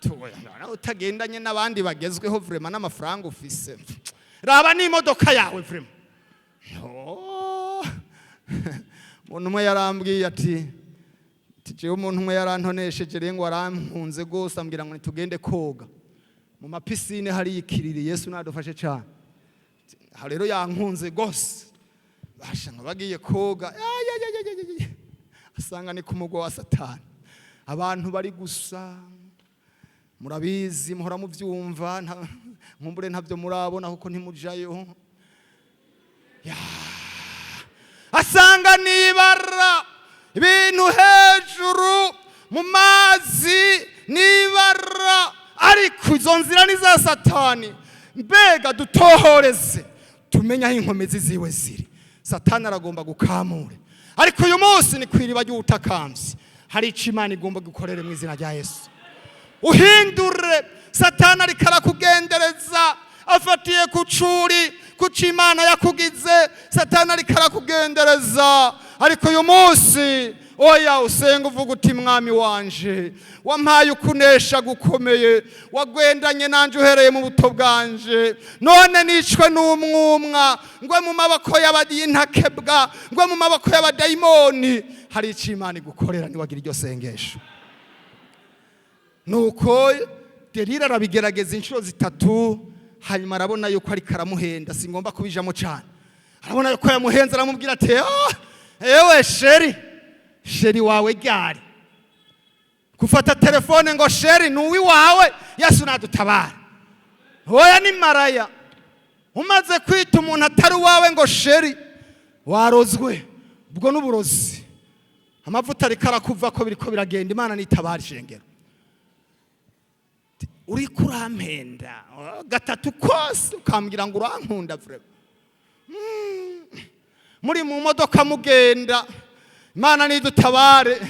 Tuwe, nawe utagendanye n'abandi bagezweho, vraiment, n'amafaranga ufise, raba n'imodoka yawe, vraiment. Oh. Umuntu umwe yarambwiye ati: "Jewe umuntu umwe yarantonesheje rero ngo arankunze rwose, ambwira ngo nitugende koga mu mapiscine hariya ikiriri." Yesu nadufashe cyane. Aha rero yankunze rwose. Basha ngo bagiye koga, ay, ay, ay, ay, ay, ay. Asanga ni ku mugwa wa Satani, abantu bari gusa. Murabizi, muhora mubyumva, nkumbure ntabyo murabona kuko ntimujayo. Ya. Asanga nibara. Ibintu hejuru mu mazi n'ibara, ariko izo nzira ni za Satani. Mbega dutohoreze tumenye aho inkomezi ziwe ziri. Satani aragomba gukamure, ariko uyu munsi ni ku iriba ry'ubutakambyi. Hari icyo Imana igomba gukorera mu izina rya Yesu. Uhindure. Satani ariko arakugendereza afatiye ku curi, kuco Imana yakugize. Satani ariko arakugendereza, ariko uyu munsi oya, usenga uvuga uti: "Mwami wanje, wampaye ukunesha gukomeye, wagendanye nanje uhereye mu buto bwanje, none nicwe n'umwumwa, ngwe mu maboko y'intakebwa, ngwe mu maboko y'abadayimoni." Hari icyo Imana igukorera niwagira iryo sengesho. Nuko Delila arabigerageza inshuro zitatu, hanyuma arabona yuko ariko aramuhenda. Singomba kubijamo cyane. Arabona yuko yamuhenze, aramubwira ati: "Ah, ewe chéri, chéri wawe ryari gufata telefone ngo chéri ni uwiwawe?" Yesu nadutabara. Oya, ni maraya. Umaze kwita umuntu atari uwawe ngo chéri, warozwe. Ubwo n'uburozi, amavuta ariko arakuva ko biriko biragenda. Imana nitabara ishengero. Uriko urampenda gatatu kose, ukambwira ngo urankunda vraiment. Muri mu modoka mugenda, Imana nidutabare.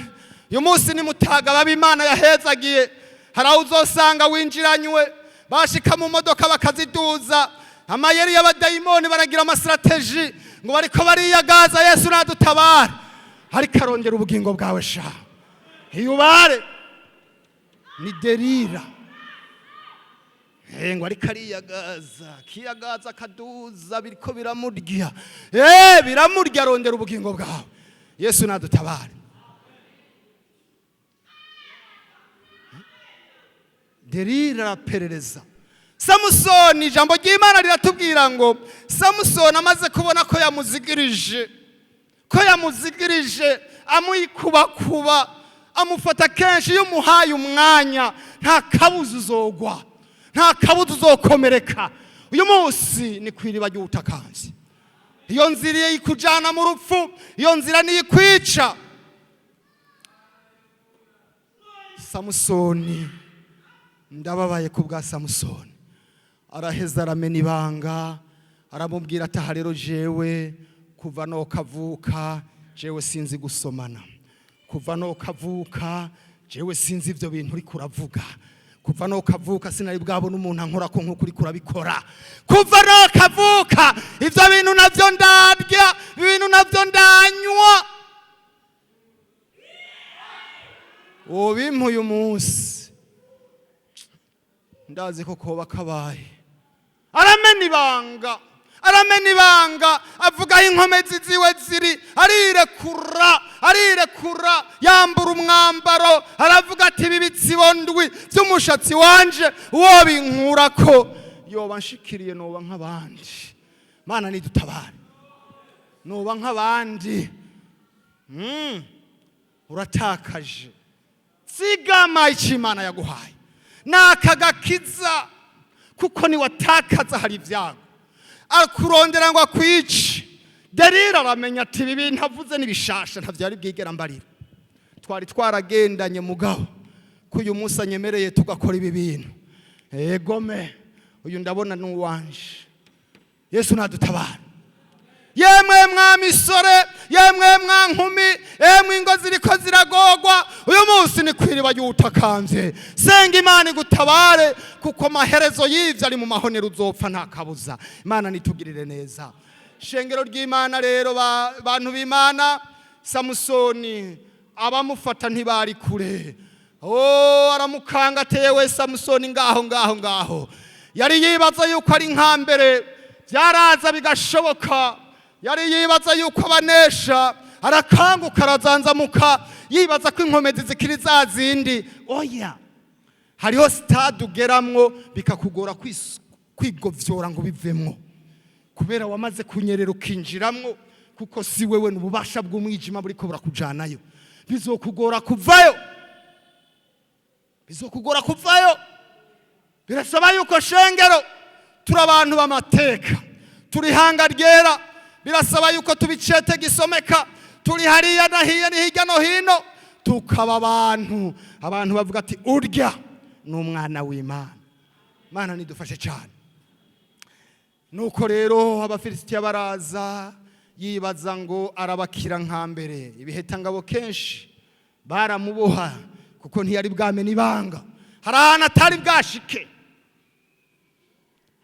Uyu munsi ni mutaga baba Imana yahezagiye. Hari aho uzosanga winjiranywe, bashika mu modoka bakaziduza. Amayeri y'abadayimoni, baragira ama stratégies ngo bariko bariyagaza. Yesu nadutabare. Ariko arongera ubugingo bwawe sha. Iyubare, ni Delila. Ngo ariko ariyagaza, akiyagaza, akaduza, biriko biramurya, biramurya. Arondera ubugingo bwawe. Yesu nadutabare. Delila araperereza Samusoni. Ijambo ry'Imana riratubwira ngo Samusoni amaze kubona ko yamuzigirije, ko yamuzigirije, amuyikubakuba, amufata kenshi, iyo umuhaye umwanya nta kabuza uzogwa, nta kabuza uzokomereka. Uyu munsi ni ku iriba ry'ubutakanzi. Iyo nzira ikujyana mu rupfu, iyo nzira niyo ikwica. Samusoni, ndababaye ku bwa Samusoni. Araheza aramena ibanga, aramubwira ati: "Aha rero jewe kuva no kavuka, jewe sinzi gusomana. Kuva no kavuka, jewe sinzi ibyo bintu uri kuravuga. Kuva no kavuka sinari bwabona umuntu ankora ko nk'uko uri kurabikora. Kuva no kavuka ibyo bintu nabyo ndarya, ibintu nabyo ndanywa. Ubimpa uyu munsi, ndazi ko koba kabaye." Aramena ibanga, aramena ibanga, avuga aho inkomezi ziwe ziri. Arirekura, arirekura, yambura umwambaro, aravuga ati: "Ibi bitsibo ndwi by'umushatsi wanje, uwo binkurako yoba nshikiriye, noba nk'abandi." Mana nidutabare, noba nk'abandi. Uratakaje. Zigama icyo Imana yaguhaye, ni aka gakiza, kuko niwatakaza hari ibyago. Akurondera ngo akwice. Delila aramenya ati: "Ibi bintu avuze n'ibishasha, ntabyari bwigera mbarira. Twari twaragendanye, mugabo ko uyu munsi anyemereye tugakora ibi bintu, egome uyu ndabona ni uwanje." Yesu nadutabara. Yemwe mwa misore, yemwe mwa nkumi, yemwe ingo ziriko ziragogwa, uyu munsi ni kwiriba ry'utakambye. Senga Imana igutabare, kuko amaherezo y'ivyo ari mu mahonero, uzopfa nta kabuza. Imana nitugirire neza. Shengero ry'Imana rero, bantu b'Imana, Samusoni abamufata ntibari kure. Oh, aramukanga atewe Samusoni ngaho ngaho ngaho. Yari yibaza yuko ari nka mbere, byaraza bigashoboka. Yari yibaza yuko abanesha. Arakanguka, arazanzamuka, yibaza ko inkomezi zikiri za zindi. Oya, hariho stade ugeramwo bikakugora kwigovyora ngo bivemwo, kubera wamaze kunyerera ukinjiramwo, kuko si wewe, n'ububasha bw'umwijima buriko burakujanayo. Bizokugora kuvayo, bizokugora kuvayo. Birasaba yuko, shengero, turi abantu b'amateka, turi ihanga ryera. Birasaba yuko tubicete gisomeka. Turi hariya na hiya ni hirya no hino, tukaba abantu, abantu bavuga ati urya ni umwana w'Imana. Imana nidufashe cyane. Nuko rero Abafilisitiya baraza, yibaza ngo arabakira nka mbere. Ibihetangabo kenshi baramuboha kuko ntiyari bwamena ibanga. Hari ahantu atari bwashike.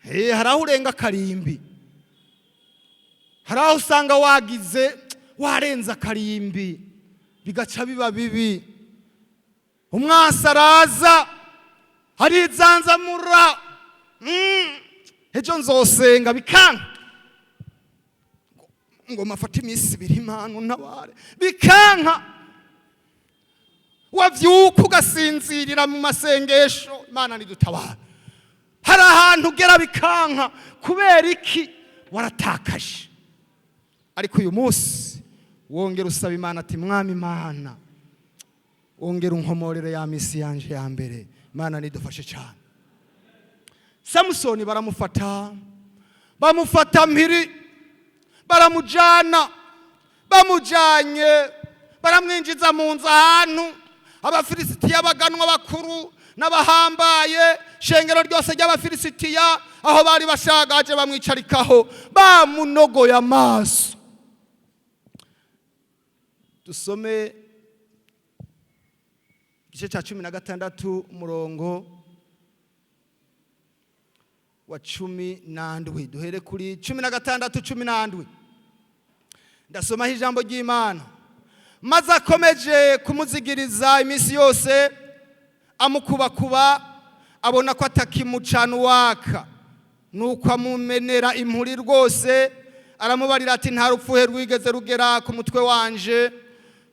Hari aho urenga akarimbi, hari aho usanga wagize warenze akarimbi, bigaca biba bibi. Umwansi araza arizanzamura. Ejo nzosenga, bikanka ngo mafate iminsi 2, Imana untabare, bikanka. Wavyuka ugasinzirira mu masengesho. Imana nidutabara. Hari ahantu ugera bikanka. Kubera iki? Waratakaje. Ariko uyu munsi wongera usaba Imana ati Mwami Imana, wongera unkomorere ya misi yanje ya mbere. Imana nidufashe cyane. Samusoni baramufata, bamufata mpiri, baramujana. Bamujanye baramwinjiza mu nzu ahantu Abafilisitiya baganwa bakuru n'abahambaye, shengero ryose ry'Abafilisitiya aho bari bashagaje, bamwicarikaho bamunogoye amaso. Dusome igice cya 16, umurongo wa 17. Duhere kuri 16, 17. Ndasomaho ijambo ry'Imana. Maze akomeje kumuzigiriza iminsi yose, amukubakuba, abona ko atakimucana uwaka, nuko amumenera impuri rwose. Aramubarira ati nta rupfuhe rwigeze rugera ku mutwe wanje,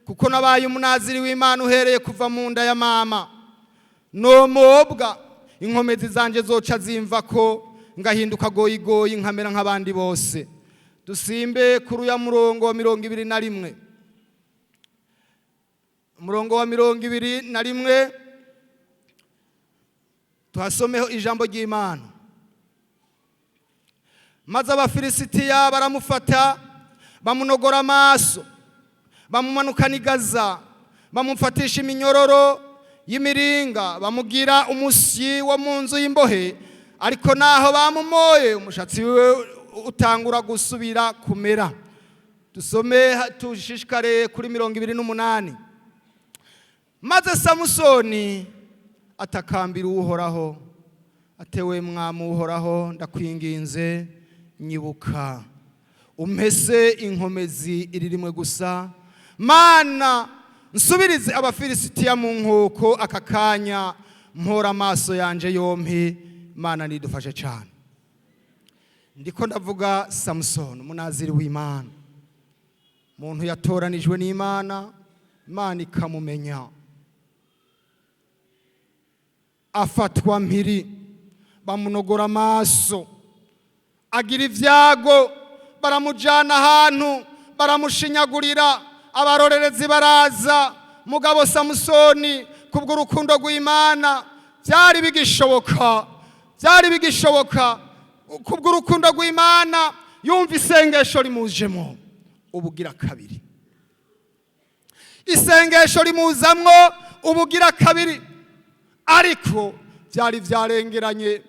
kuko nabaye umunaziri w'Imana uhereye kuva mu nda ya mama. Nomobwa, inkomezi zanje zoca zimva ko ngahinduka goyigoyi, nkamera nk'abandi bose. Dusimbe kuri uya murongo wa 21, umurongo wa 21, tuhasomeho ijambo ry'Imana. Maze Abafilisitiya baramufata, bamunogora amaso, bamumanukana i Gaza, bamufatisha iminyororo y'imiringa, bamugira umusyi wo mu nzu y'imbohe. Ariko naho bamumoye, umushatsi wiwe utangura gusubira kumera. Dusome tushishikare kuri 28. Maze Samusoni atakambira Uhoraho, atewe Mwami Uhoraho, ndakwinginze, nyibuka, umpese inkomezi iri rimwe gusa. Mana, nsubirize Abafilisitiya mu nkoko aka kanya, mpora amaso yanje yompi. Mana nidufashe cyane. Ndiko ndavuga Samusoni, umunaziri w'Imana, umuntu yatoranijwe n'Imana, Imana ikamumenya. Afatwa mpiri, bamunogora amaso, agira ibyago, baramujyana ahantu, baramushinyagurira, abarorerezi baraza. Mugabo Samusoni, kubw'urukundo rw'Imana, byari bigishoboka, byari bigishoboka. Kubw'urukundo rw'Imana yumva isengesho rimujemo ubugira kabiri, isengesho rimuzamwo ubugira kabiri. Ariko byari byarengeranye,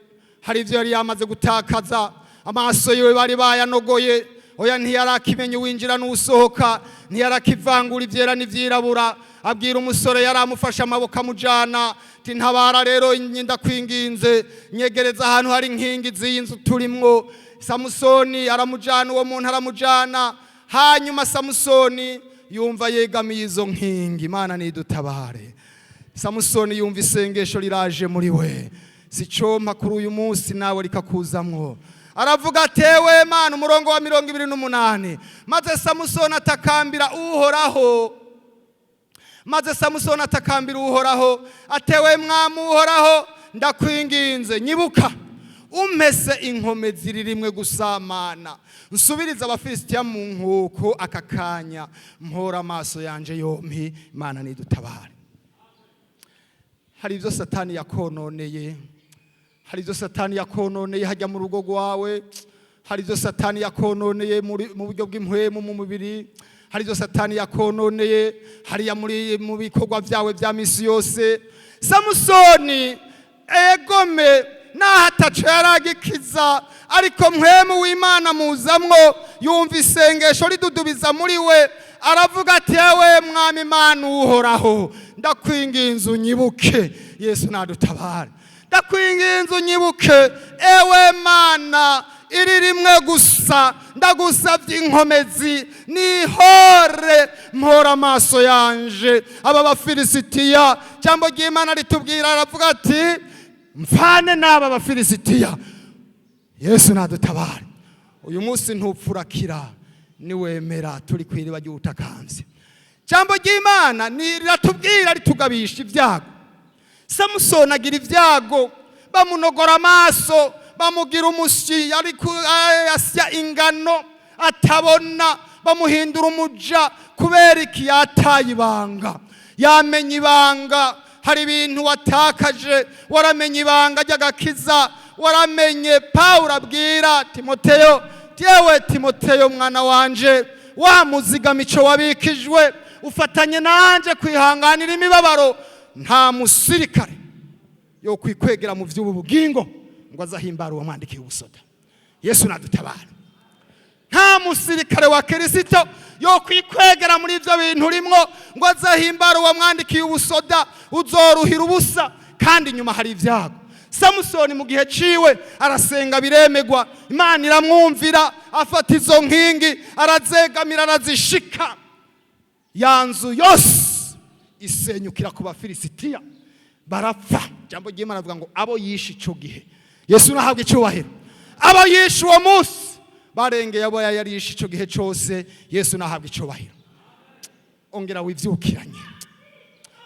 hari ibyo yari yamaze gutakaza. Amaso yiwe bari bayanogoye. Oya, ntiyarakimenya uwinjira n'usohoka, ntiyarakivangura ibyera n'ibyirabura. Abwira umusore yari amufashe amaboko amujana ati ntabara rero, ndakwinginze, nyegereza ahantu hari inkingi z'iyi nzu turimwo. Samusoni aramujana, uwo muntu aramujana. Hanyuma Samusoni yumva yegamiye izo nkingi. Imana nidutabare. Samusoni yumva isengesho riraje muri we. Si cyo kuri uyu munsi nawe rikakuzamwo. Aravuga atewe Mana. Umurongo wa 28. Maze Samusoni atakambira Uhoraho, maze Samusoni atakambira Uhoraho, atewe Mwami Uhoraho, ndakwinginze, nyibuka, umpese inkomezi rimwe gusa. Mana, nsubiriza Abafilisitiya mu nkuko aka kanya, mpora amaso yanje yompi. Imana nidutabare. Hari ibyo Satani yakononeye, hari ibyo Satani yakononeye hajya mu rugo rwawe, hari ibyo Satani yakononeye mu buryo bw'impwemu, mu mubiri. Hari ibyo Satani yakononeye hariya muri mu bikorwa byawe bya misi yose. Samusoni, egome, naho ataco yaragikiza, ariko mpwemu w'Imana muzamwo, yumva isengesho ridudubiza muri we, aravuga ati: "Ewe Mwami Imana Uhoraho, ndakwinginze unyibuke." Yesu nadutabare. "Ndakwinginze unyibuke, ewe Mana, iri rimwe gusa, ndagusabye inkomezi, nihore mpora amaso yanje aba Bafilisitiya." Jambo ry'Imana ritubwira, aravuga ati: "Mfane n'aba Bafilisitiya." Yesu nadutabare. Uyu munsi ntupfurakira niwemera. Turi ku iriba ry'ubutakambye. Jambo ry'Imana ni riratubwira, ritugabisha ibyago. Samusoni agira ibyago, bamunogora amaso, bamugira umusyi, ariko asya ingano atabona, bamuhindura umuja. Kubera iki? Yataye ibanga, yamenye ibanga. Hari ibintu watakaje, waramenye ibanga ry'agakiza, waramenye. Pawulo abwira Timoteyo: "Yewe Timoteyo mwana wanje, wa muzigamico wabikijwe, ufatanye nanje kwihanganira imibabaro." Nta musirikare yo kwikwegera mu by'ubu bugingo ngo azahimbare uwo mwandikiye ubusoda. Yesu nadutabara. Nta musirikare wa Kirisito yo kwikwegera muri ibyo bintu urimwo ngo azahimbare uwo mwandikiye ubusoda. Uzoruhira ubusa, kandi inyuma hari ibyago. Samusoni mu gihe ciwe arasenga, biremegwa, Imana iramwumvira, afata izo nkingi arazegamira, arazishika, ya nzu yose isenyukira ku Bafilisitiya, barapfa. Ijambo ry'Imana avuga ngo abo yishe ico gihe, Yesu nahabwa icyubahiro, abo yishe uwo munsi barengeye abo yari yishe ico gihe cyose. Yesu nahabwa icyubahiro. Ongera wivyukiranye,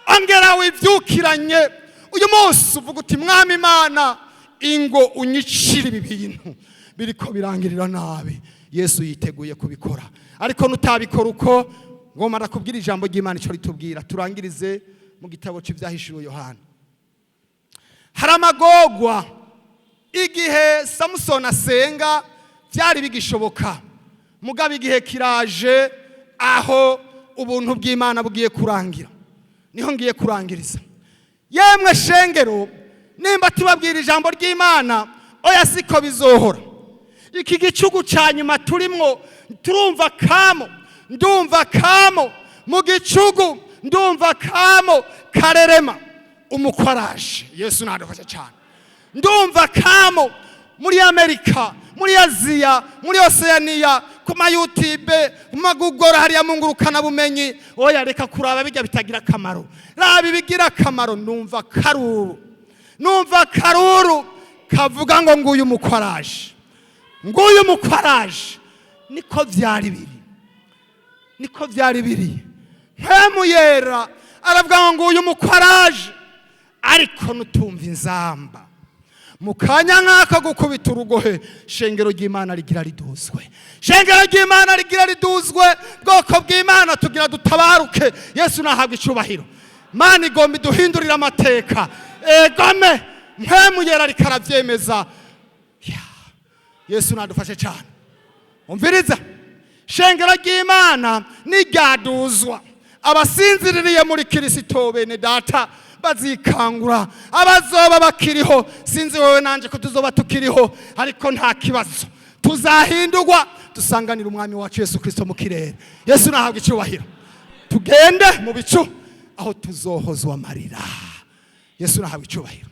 ongera wivyukiranye. Uyu munsi uvuga uti: "Mwami Imana, ingo unyicire ibi bintu biriko birangirira nabi." Yesu yiteguye kubikora, ariko nutabikora uko ngoma, arakubwira ijambo ry'Imana icyo ritubwira. Turangirize mu gitabo cy'Ibyahishuwe Yohana. Hari amagogwa. Igihe Samusoni asenga byari bigishoboka, mugabo igihe kiraje aho ubuntu bw'Imana bugiye kurangira. Niho ngiye kurangiriza. Yemwe shengero, nimba tubabwira ijambo ry'Imana, oya, siko bizohora. Iki gicugu cya nyuma turimwo, turumva kamo, ndumva kamo mu gicugu, ndumva kamo karerema: "Umukwaraje." Yesu nadufasha cyane. Ndumva kamo muri Amerika, muri Aziya, muri Oseaniya, ku ma YouTube, mu ma Google, hariya mu ngurukanabumenyi. Oya, reka kuraba bijya bitagira akamaro, raba ibigira akamaro. Numva karuru, numva karuru kavuga ngo: "Nguyu umukwaraje, nguyu umukwaraje." Niko byari biri, niko byari biri. Mpemu Yera aravuga ngo: "Nguyu umukwaraje." Ariko nutumva inzamba mu kanya nk'ako gukubita urugohe, shengero ry'Imana rigira riduzwe, shengero ry'Imana rigira riduzwe, bwoko bw'Imana, tugira dutabaruke. Yesu nahabwa icubahiro. Mana igomba iduhindurira amateka. Egome, Mpemu Yera ariko arabyemeza. Ya, Yesu nadufashe cyane. Umviriza, shengero ry'Imana niryaduzwa, abasinziririye muri Kirisito, bene data, bazikangura. Abazoba bakiriho, sinzi wowe nanje ko tuzoba tukiriho, ariko nta kibazo, tuzahindurwa dusanganira Umwami wacu Yesu Kirisito mu kirere. Yesu nahabwa icyubahiro. Tugende mu bicu aho tuzohozwa amarira. Yesu nahabwa icyubahiro.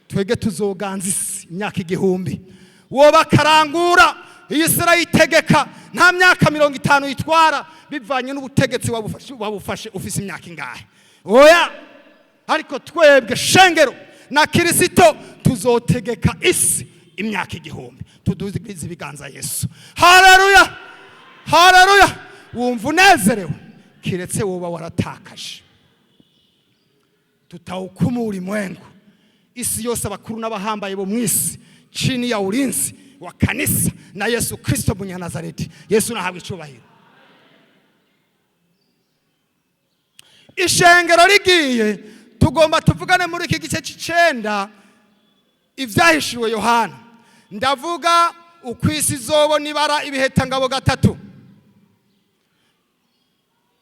Twege tuzoganza isi imyaka 1000. Woba karangura iyi si arayitegeka, nta myaka 50 yitwara, bivanye n'ubutegetsi wabufashe ufise imyaka ingahe. Oya, ariko twebwe shengero na Kirisito tuzotegeka isi imyaka 1000. Tuduzigize ibiganza Yesu. Haleluya, haleluya! Wumva unezerewe, kiretse woba waratakaje. Tutawukumu ulimwengu, isi yose, abakuru n'abahambaye bo mwisi, chini ya ulinzi wa kanisa na Yesu Kristo Munyanazareti. Yesu nahabwa icubahiro. Ishengero rigiye, tugomba tuvugane muri iki gice c'icenda Ibyahishuwe Yohana. Ndavuga uko isi izobona ibara ibihetangabo gatatu.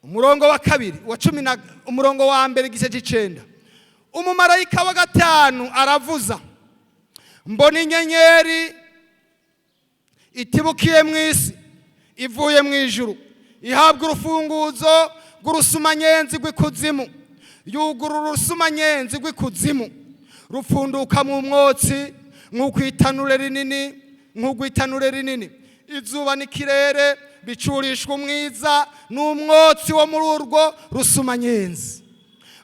Umurongo wa kabiri wa cumi na umurongo wa mbere igice cy'icenda. Umumarayika wa gatanu aravuza, mbona inyenyeri itibukiye mu isi ivuye mu ijuru, ihabwa urufunguzo rw'urusumanyenzi rw'ikuzimu. Yugurura urusumanyenzi rw'ikuzimu, rupfunduka mu mwotsi nk'uko itanure rinini, nk'uko itanure rinini. Izuba n'ikirere bicurishwa umwiza n'umwotsi wo muri urwo rusumanyenzi.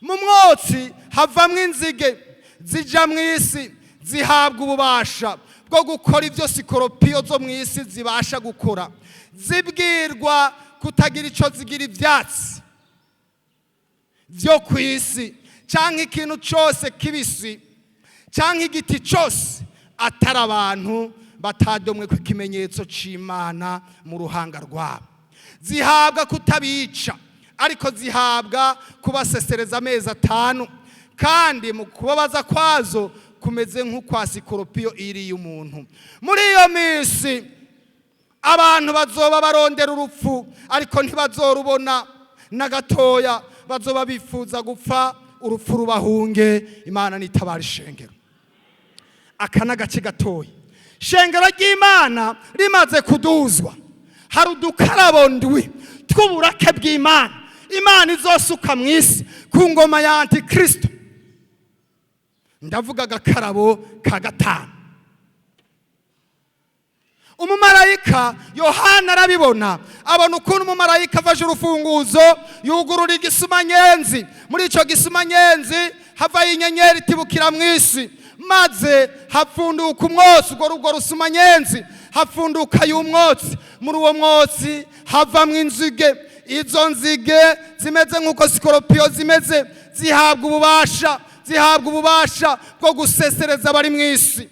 Mu mwotsi havamwo inzige zija mu isi, zihabwa ububasha bwo gukora ibyo sikoropiyo zo mu isi zibasha gukora, zibwirwa kutagira icyo zigira ibyatsi byo ku isi cyangwa ikintu cyose kibisi cyangwa igiti cyose, atari abantu batadomwe ku kimenyetso cy'Imana mu ruhanga rwabo. Zihabwa kutabica, ariko zihabwa kubasesereza amezi 5, kandi mu kubabaza kwazo kumeze nk'ukwa sikoropiyo iriye umuntu. Muri iyo minsi abantu bazoba barondera urupfu, ariko ntibazorubona na gatoya. Bazoba bifuza gupfa, urupfu rubahunge. Imana nitabara ishengero. Aka n'agace gatoya. Shengero ry'Imana rimaze kuduzwa, hari udukarabo ndwi tw'uburake bw'Imana Imana izosuka mu isi ku ngoma ya Antikristo. Ndavuga agakarabo ka gatanu. Umumarayika Yohana arabibona, abona ukuntu umumarayika afashe urufunguzo yugurura igisumanyenzi. Muri icyo gisumanyenzi havayo inyenyeri itibukira mu isi, maze hapfunduka umwotsi. Urwo rusumanyenzi hapfunduka y'umwotsi. Muri uwo mwotsi havamwo inzige. Izo nzige zimeze nk'uko sikoropiyo zimeze, zihabwa ububasha bwo gusesereza abari mu isi,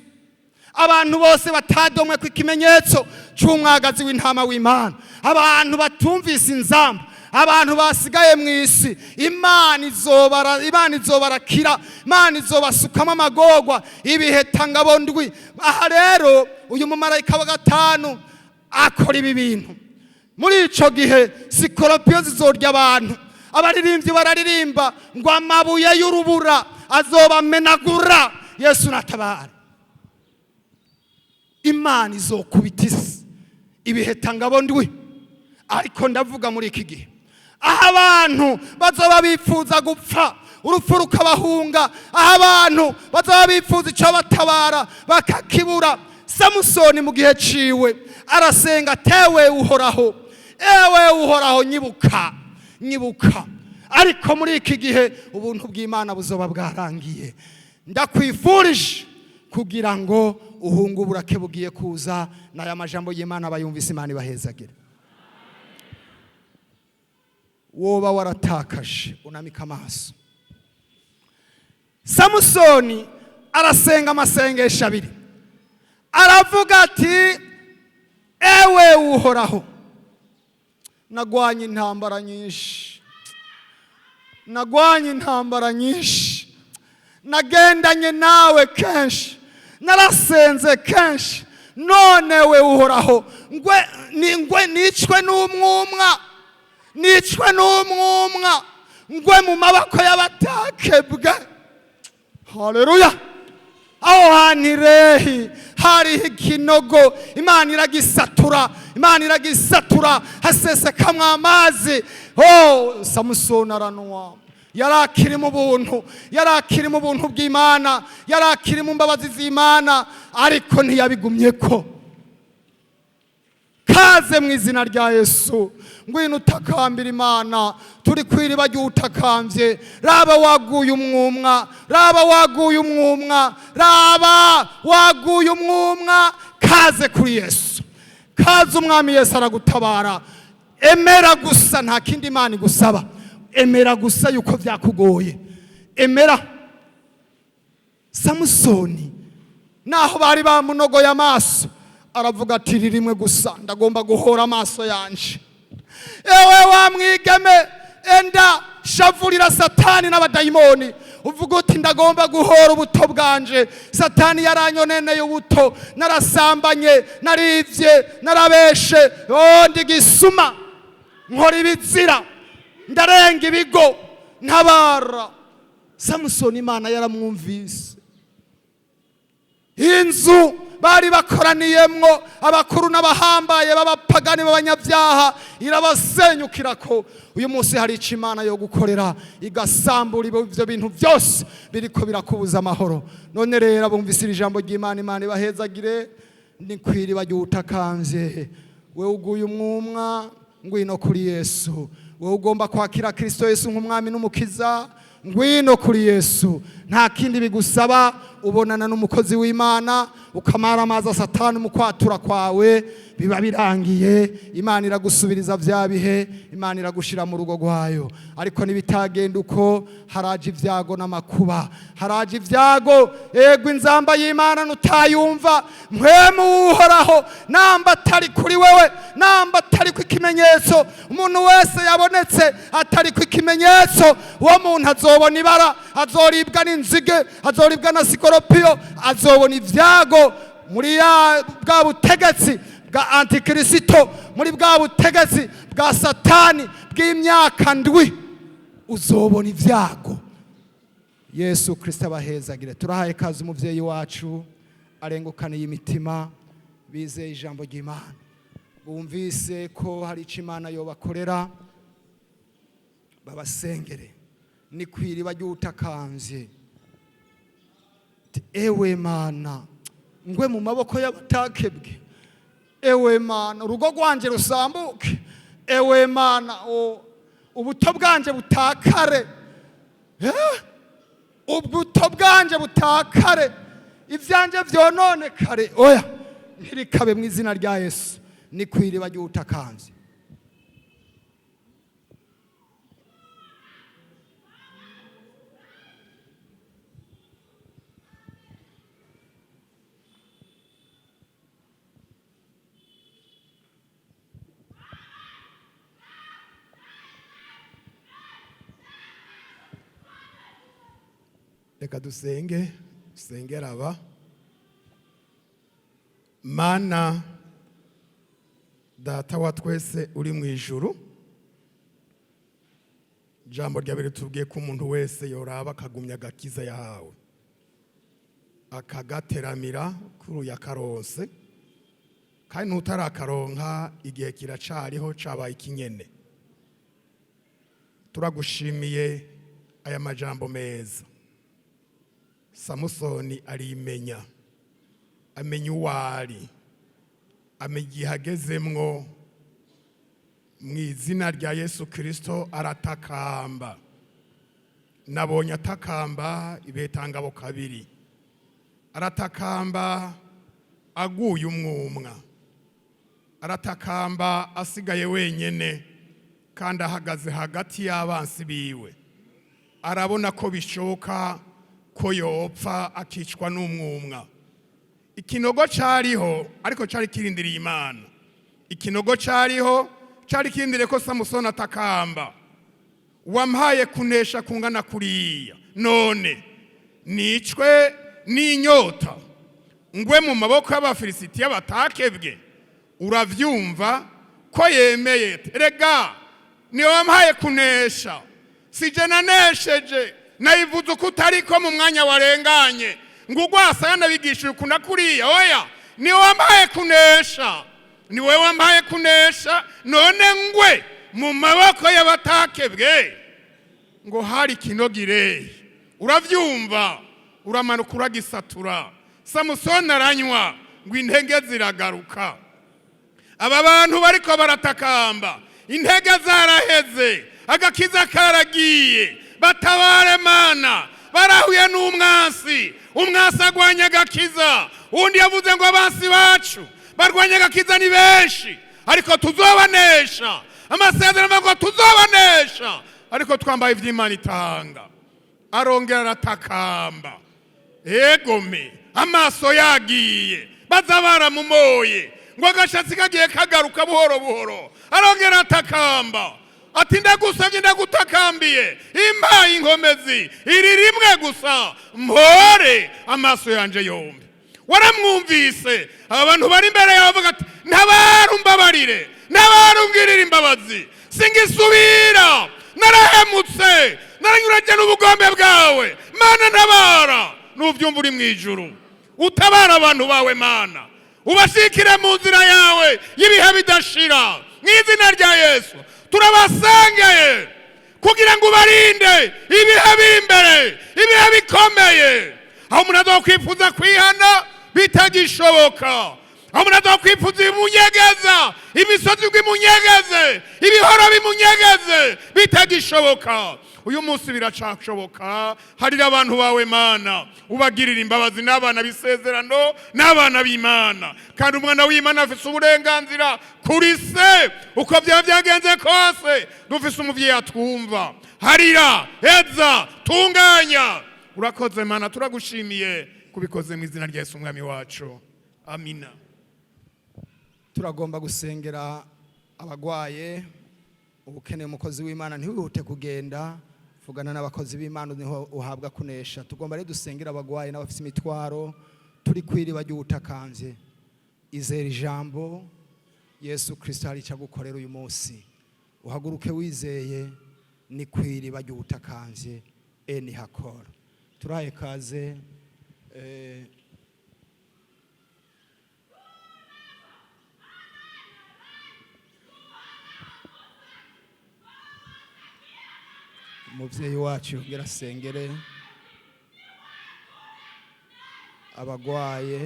abantu bose batadomwe ku ikimenyetso cy'umwagazi w'intama w'Imana, abantu batumvise inzamba, abantu basigaye mu isi. Imana izobarakira, Imana izobasukamo amagorwa ibihetangabo ndwi. Aha rero uyu mumarayika wa gatanu akora ibi bintu. Muri ico gihe sikoropiyo zizorya abantu. Abaririmbyi bararirimba ngo amabuye y'urubura azobamenagura. Yesu natabara. Imana izokubita isi ibihetangabo ndwi. Ariko ndavuga muri iki gihe aho abantu bazoba bifuza gupfa, urupfu rukabahunga, aho abantu bazoba bifuza icyo batabara bakakibura. Samusoni mu gihe ciwe arasenga, tewe Uhoraho, ewe Uhoraho, nyibuka, nyibuka. Ariko muri iki gihe ubuntu bw'Imana buzoba bwarangiye. Ndakwifurije kugira ngo uhunge uburake bugiye kuza. N'aya majambo y'Imana bayumvise, Imana ibahezagire. Woba waratakaje, unamika amaso. Samusoni arasenga amasengesho abiri, aravuga ati: "Ewe Uhoraho, nagwanye intambara nyinshi, nagwanye intambara nyinshi, nagendanye nawe kenshi, narasenze kenshi. None we Uhoraho, ngwe ngwe nicwe n'umwumwa, nicwe n'umwumwa, ngwe mu maboko y'abatakebwe." Haleluya! Aho hantu irehi hariho ikinogo, Imana iragisatura, Imana iragisatura, hasesekamwo amazi. Oh, Samusoni aranwa. Yari akiri mu buntu, yari akiri mu buntu bw'Imana, yari akiri mu mbabazi z'Imana, ariko ntiyabigumye ko. Kaze mu izina rya Yesu, ngwino utakambira Imana. Turi ku iriba ry'utakambye. Raba waguye umwumwa, raba waguye umwumwa, raba waguye umwumwa. Kaze kuri Yesu, kaze. Umwami Yesu aragutabara. Emera gusa, nta kindi Imana igusaba. Emera gusa yuko byakugoye, emera. Samusoni naho bari bamunogoye amaso, aravuga ati: "Rimwe gusa ndagomba guhora amaso yanje." Ewe wa mwigeme, enda shavurira Satani n'abadayimoni, uvuga uti: "Ndagomba guhora ubuto bwanje. Satani yaranyoneneye ubuto, narasambanye, narivye, narabeshe, oh, ndi gisuma, nkora ibizira." Ndarenga ibigo, ntabara. Samusoni Imana yaramwumvise. Inzu bari bakoraniyemwo abakuru n'abahambaye b'abapagani b'abanyabyaha irabasenyukira. Ko uyu munsi hari icyo Imana yo gukorera, igasambura ibyo bintu byose biriko birakubuza amahoro. None rero abumvise iri jambo ry'Imana, Imana ibahezagire. Ni kw'iriba ry'utakanze, wewe uguye umwumwa, ngwino kuri Yesu. Wewe ugomba kwakira Kristo Yesu nk'umwami n'umukiza, ngwino kuri Yesu. Nta kindi bigusaba, ubonana n'umukozi w'Imana, ukamara amazi Satani mu kwatura kwawe, biba birangiye. Imana iragusubiriza bya bihe, Imana iragushira mu rugo rwayo. Ariko nibitagenda uko, haraje ibyago n'amakuba, haraje ibyago. Yego, inzamba y'Imana nutayumva, mpwemu Uhoraho namba atari kuri wewe, namba atari ku ikimenyetso. Umuntu wese yabonetse atari ku ikimenyetso, uwo muntu azobona ibara, azoribwa n'inzige, azoribwa na sikoropiyo, azobona ibyago muri ya bwa butegetsi bwa antikirisito, muri bwa butegetsi bwa Satani bw'imyaka 7, uzobona ibyago. Yesu Kristo abahezagire. Turahaye kazi umuvyeyi wacu arengukaniye imitima bizeye ijambo ry'Imana, bumvise ko hari icyo Imana yobakorera, babasengere. Ni kw'iriba ry'utakanze. Ewe Mana, ngwe mu maboko y'abatakebwe. Ewe Mana, urugo rwanje rusambuke. Ewe Mana, ubuto bwanje butakare, ubuto bwanje butakare, ivyanje vyononekare. Oya, ntirikabe mu izina rya Yesu. Ni kw'iriba ry'utakanze. Reka dusenge, dusengera aba. Mana Data wa twese uri mu ijuru, ijambo ryawe ritubwiye ko umuntu wese yoraba akagumya agakiza yahawe, akagateramira kuri uyu akaronse, kandi ntutarakaronka igihe kiracariho, cabaye ikinyene. Turagushimiye aya majambo meza. Samusoni arimenya, amenya uwo ari, amenya igihe agezemwo. Mu izina rya Yesu Kirisito aratakamba. Nabonye atakamba ibetangabo kabiri, aratakamba aguye umwumwa, aratakamba asigaye wenyene kandi ahagaze hagati y'abansi biwe. Arabona ko bishoboka ko yopfa akicwa n'umwumwa. Ikinogo cariho, ariko cari kirindiriye Imana. Ikinogo cariho, cari kirindiriye ko Samusoni atakamba: "Wampaye kunesha kungana kuriya, none nicwe n'inyota, ngwe mu maboko y'Abafilisitiya batakebwe?" Uravyumva ko yemeye: "Rega niwe wampaye kunesha, sije nanesheje." Nayivuze uko utariko mu mwanya warenganye, ngo ugwasaya nabigishije ukunda kuriya. Oya, niwe wampaye kunesha, niwe wampaye kunesha, none ngwe mu maboko y'abatakebwe? Ngo hari ikinogire, uravyumva, uramanuka uragisatura. Samusoni aranywa, ngo intege ziragaruka. Aba bantu bariko baratakamba, intege zaraheze, agakiza karagiye. Batabare Mana, barahuye n'umwansi. Umwansi agwanya agakiza. Undi yavuze ngo abansi bacu barwanya agakiza ni benshi, ariko tuzobanesha. Amasezerano avuga ngo tuzobanesha, ariko twambaye ivy'Imana itanga. Arongera aratakamba. Egome, amaso yagiye, baza baramumoye, ngo agashatsi kagiye kagaruka buhoro buhoro. Arongera atakamba ati: "Ndagusabye, ndagutakambiye, impaye inkomezi iri rimwe gusa, mpore amaso yanje yombi." Waramwumvise. Aba bantu bari imbere yawe bavuga ati: "Ntabara, umbabarire, ntabara, umbwirire imbabazi, singisubira." Narahemutse, naranyuranye n'ubugombe bwawe. Mana, ntabara. Nuvyumva uri mu ijuru, utabara abantu bawe. Mana, ubashikire mu nzira yawe y'ibihe bidashira. Mu izina rya Yesu turabasengeye kugira ngo ubarinde ibihe biri imbere, ibihe bikomeye, aho umuntu azokwifuza kwihana bitagishoboka, aho umuntu azokwifuza ibimunyegeza, imisozi ngo imunyegeze, ibihoro bimunyegeze, bitagishoboka. Uyu munsi biracashoboka. Harira abantu bawe, Mana, ubagirira imbabazi n'abana b'isezerano n'abana b'Imana. Kandi umwana w'Imana afise uburenganzira kuri se uko byaba byagenze kose. Dufise umuvyeyi atwumva. Harira, heza, tunganya. Urakoze Mana, turagushimiye kubikoze mu izina rya Yesu Umwami wacu. Amina. Turagomba gusengera abagwaye, ubukeneye umukozi w'Imana. Ntiwihute kugenda, vugana n'abakozi b'Imana, niho uhabwa kunesha. Tugomba rero dusengera abagwaye n'abafite imitwaro. Turi kwiriba ry'ubutakanze. Izera ijambo, Yesu Kirisito hari icyo agukorera uyu munsi. Uhaguruke wizeye. Ni kwiriba ry'ubutakanze eni hakora. Turaye kaze umubyeyi wacu yongera asengere abagwaye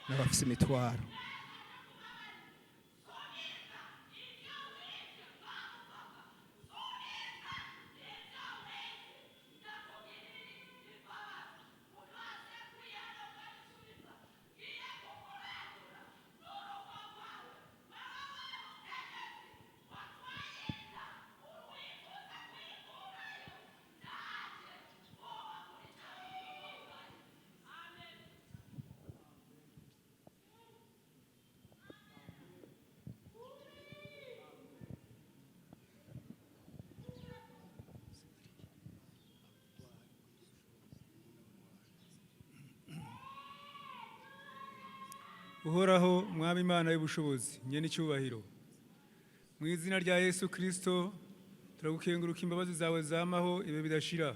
n'abafite imitwaro. Uhoraho Mwami Imana y'ubushobozi, nyene icyubahiro, mu izina rya Yesu Kristo turagukenguruka imbabazi zawe zamaho ibihe bidashira.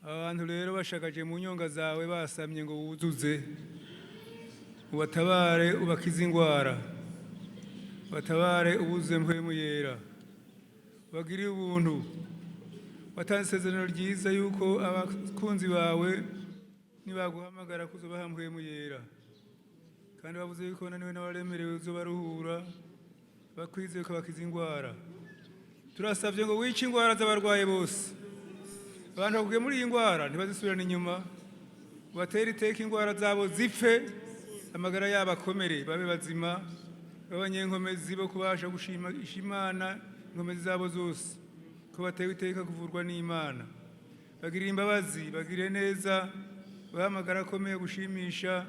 Abantu rero bashagaje mu nyonga zawe, basamye ngo wuzuze, ubatabare, ubakize ingwara, ubatabare ubuzuze Mpwemu Yera, ubagirire ubuntu. Watanze isezerano ryiza yuko abakunzi bawe nibaguhamagara kuzobaha Mpwemu Yera, kandi bavuze yuko bananiwe n'abaremerewe uzobaruhura, bakwizeye ukabakiza ingwara. Turasabye ngo wice ingwara z'abarwayi bose. Abantu baguye muri iyi ngwara ntibazisubirane inyuma, ubatere iteka, ingwara zabo zipfe, amagara yabo akomere, babe bazima, b'abanyenkomezi bo kubasha gushima Imana inkomezi zabo zose, ko batewe iteka kuvurwa n'Imana. Bagirire imbabazi, bagirire neza, bahe amagara akomeye gushimisha,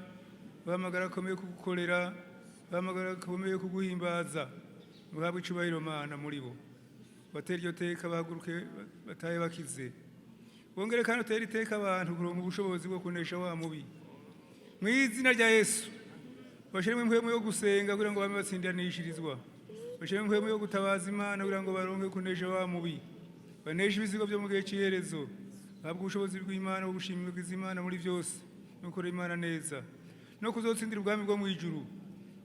bahe amagara akomeye kugukorera, bahe amagara akomeye kuguhimbaza. Uhabwe icubahiro, Mana, muri bo. Batere iryo teka, bahaguruke batahe bakize. Wongere kandi utere iteka abantu kuronka ubushobozi bwo kunesha wa mubi. Mu izina rya Yesu bashyiremo impwemu yo gusenga kugira ngo bame batsindanishirizwa, bashyiremo impwemu yo gutabaza Imana kugira ngo baronke kunesha wa mubi, baneshe ibisigo byo mu gihe cy'iherezo, bahabwe ubushobozi bw'Imana bwo gushimiriza Imana muri byose no gukora Imana neza no kuzotsindira ubwami bwo mu ijuru.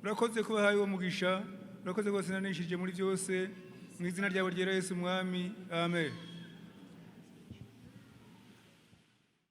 Urakoze ko bahaye uwo mugisha, urakoze ko batsindanishije muri byose. Mu izina ryawe ryera Yesu Umwami, amen.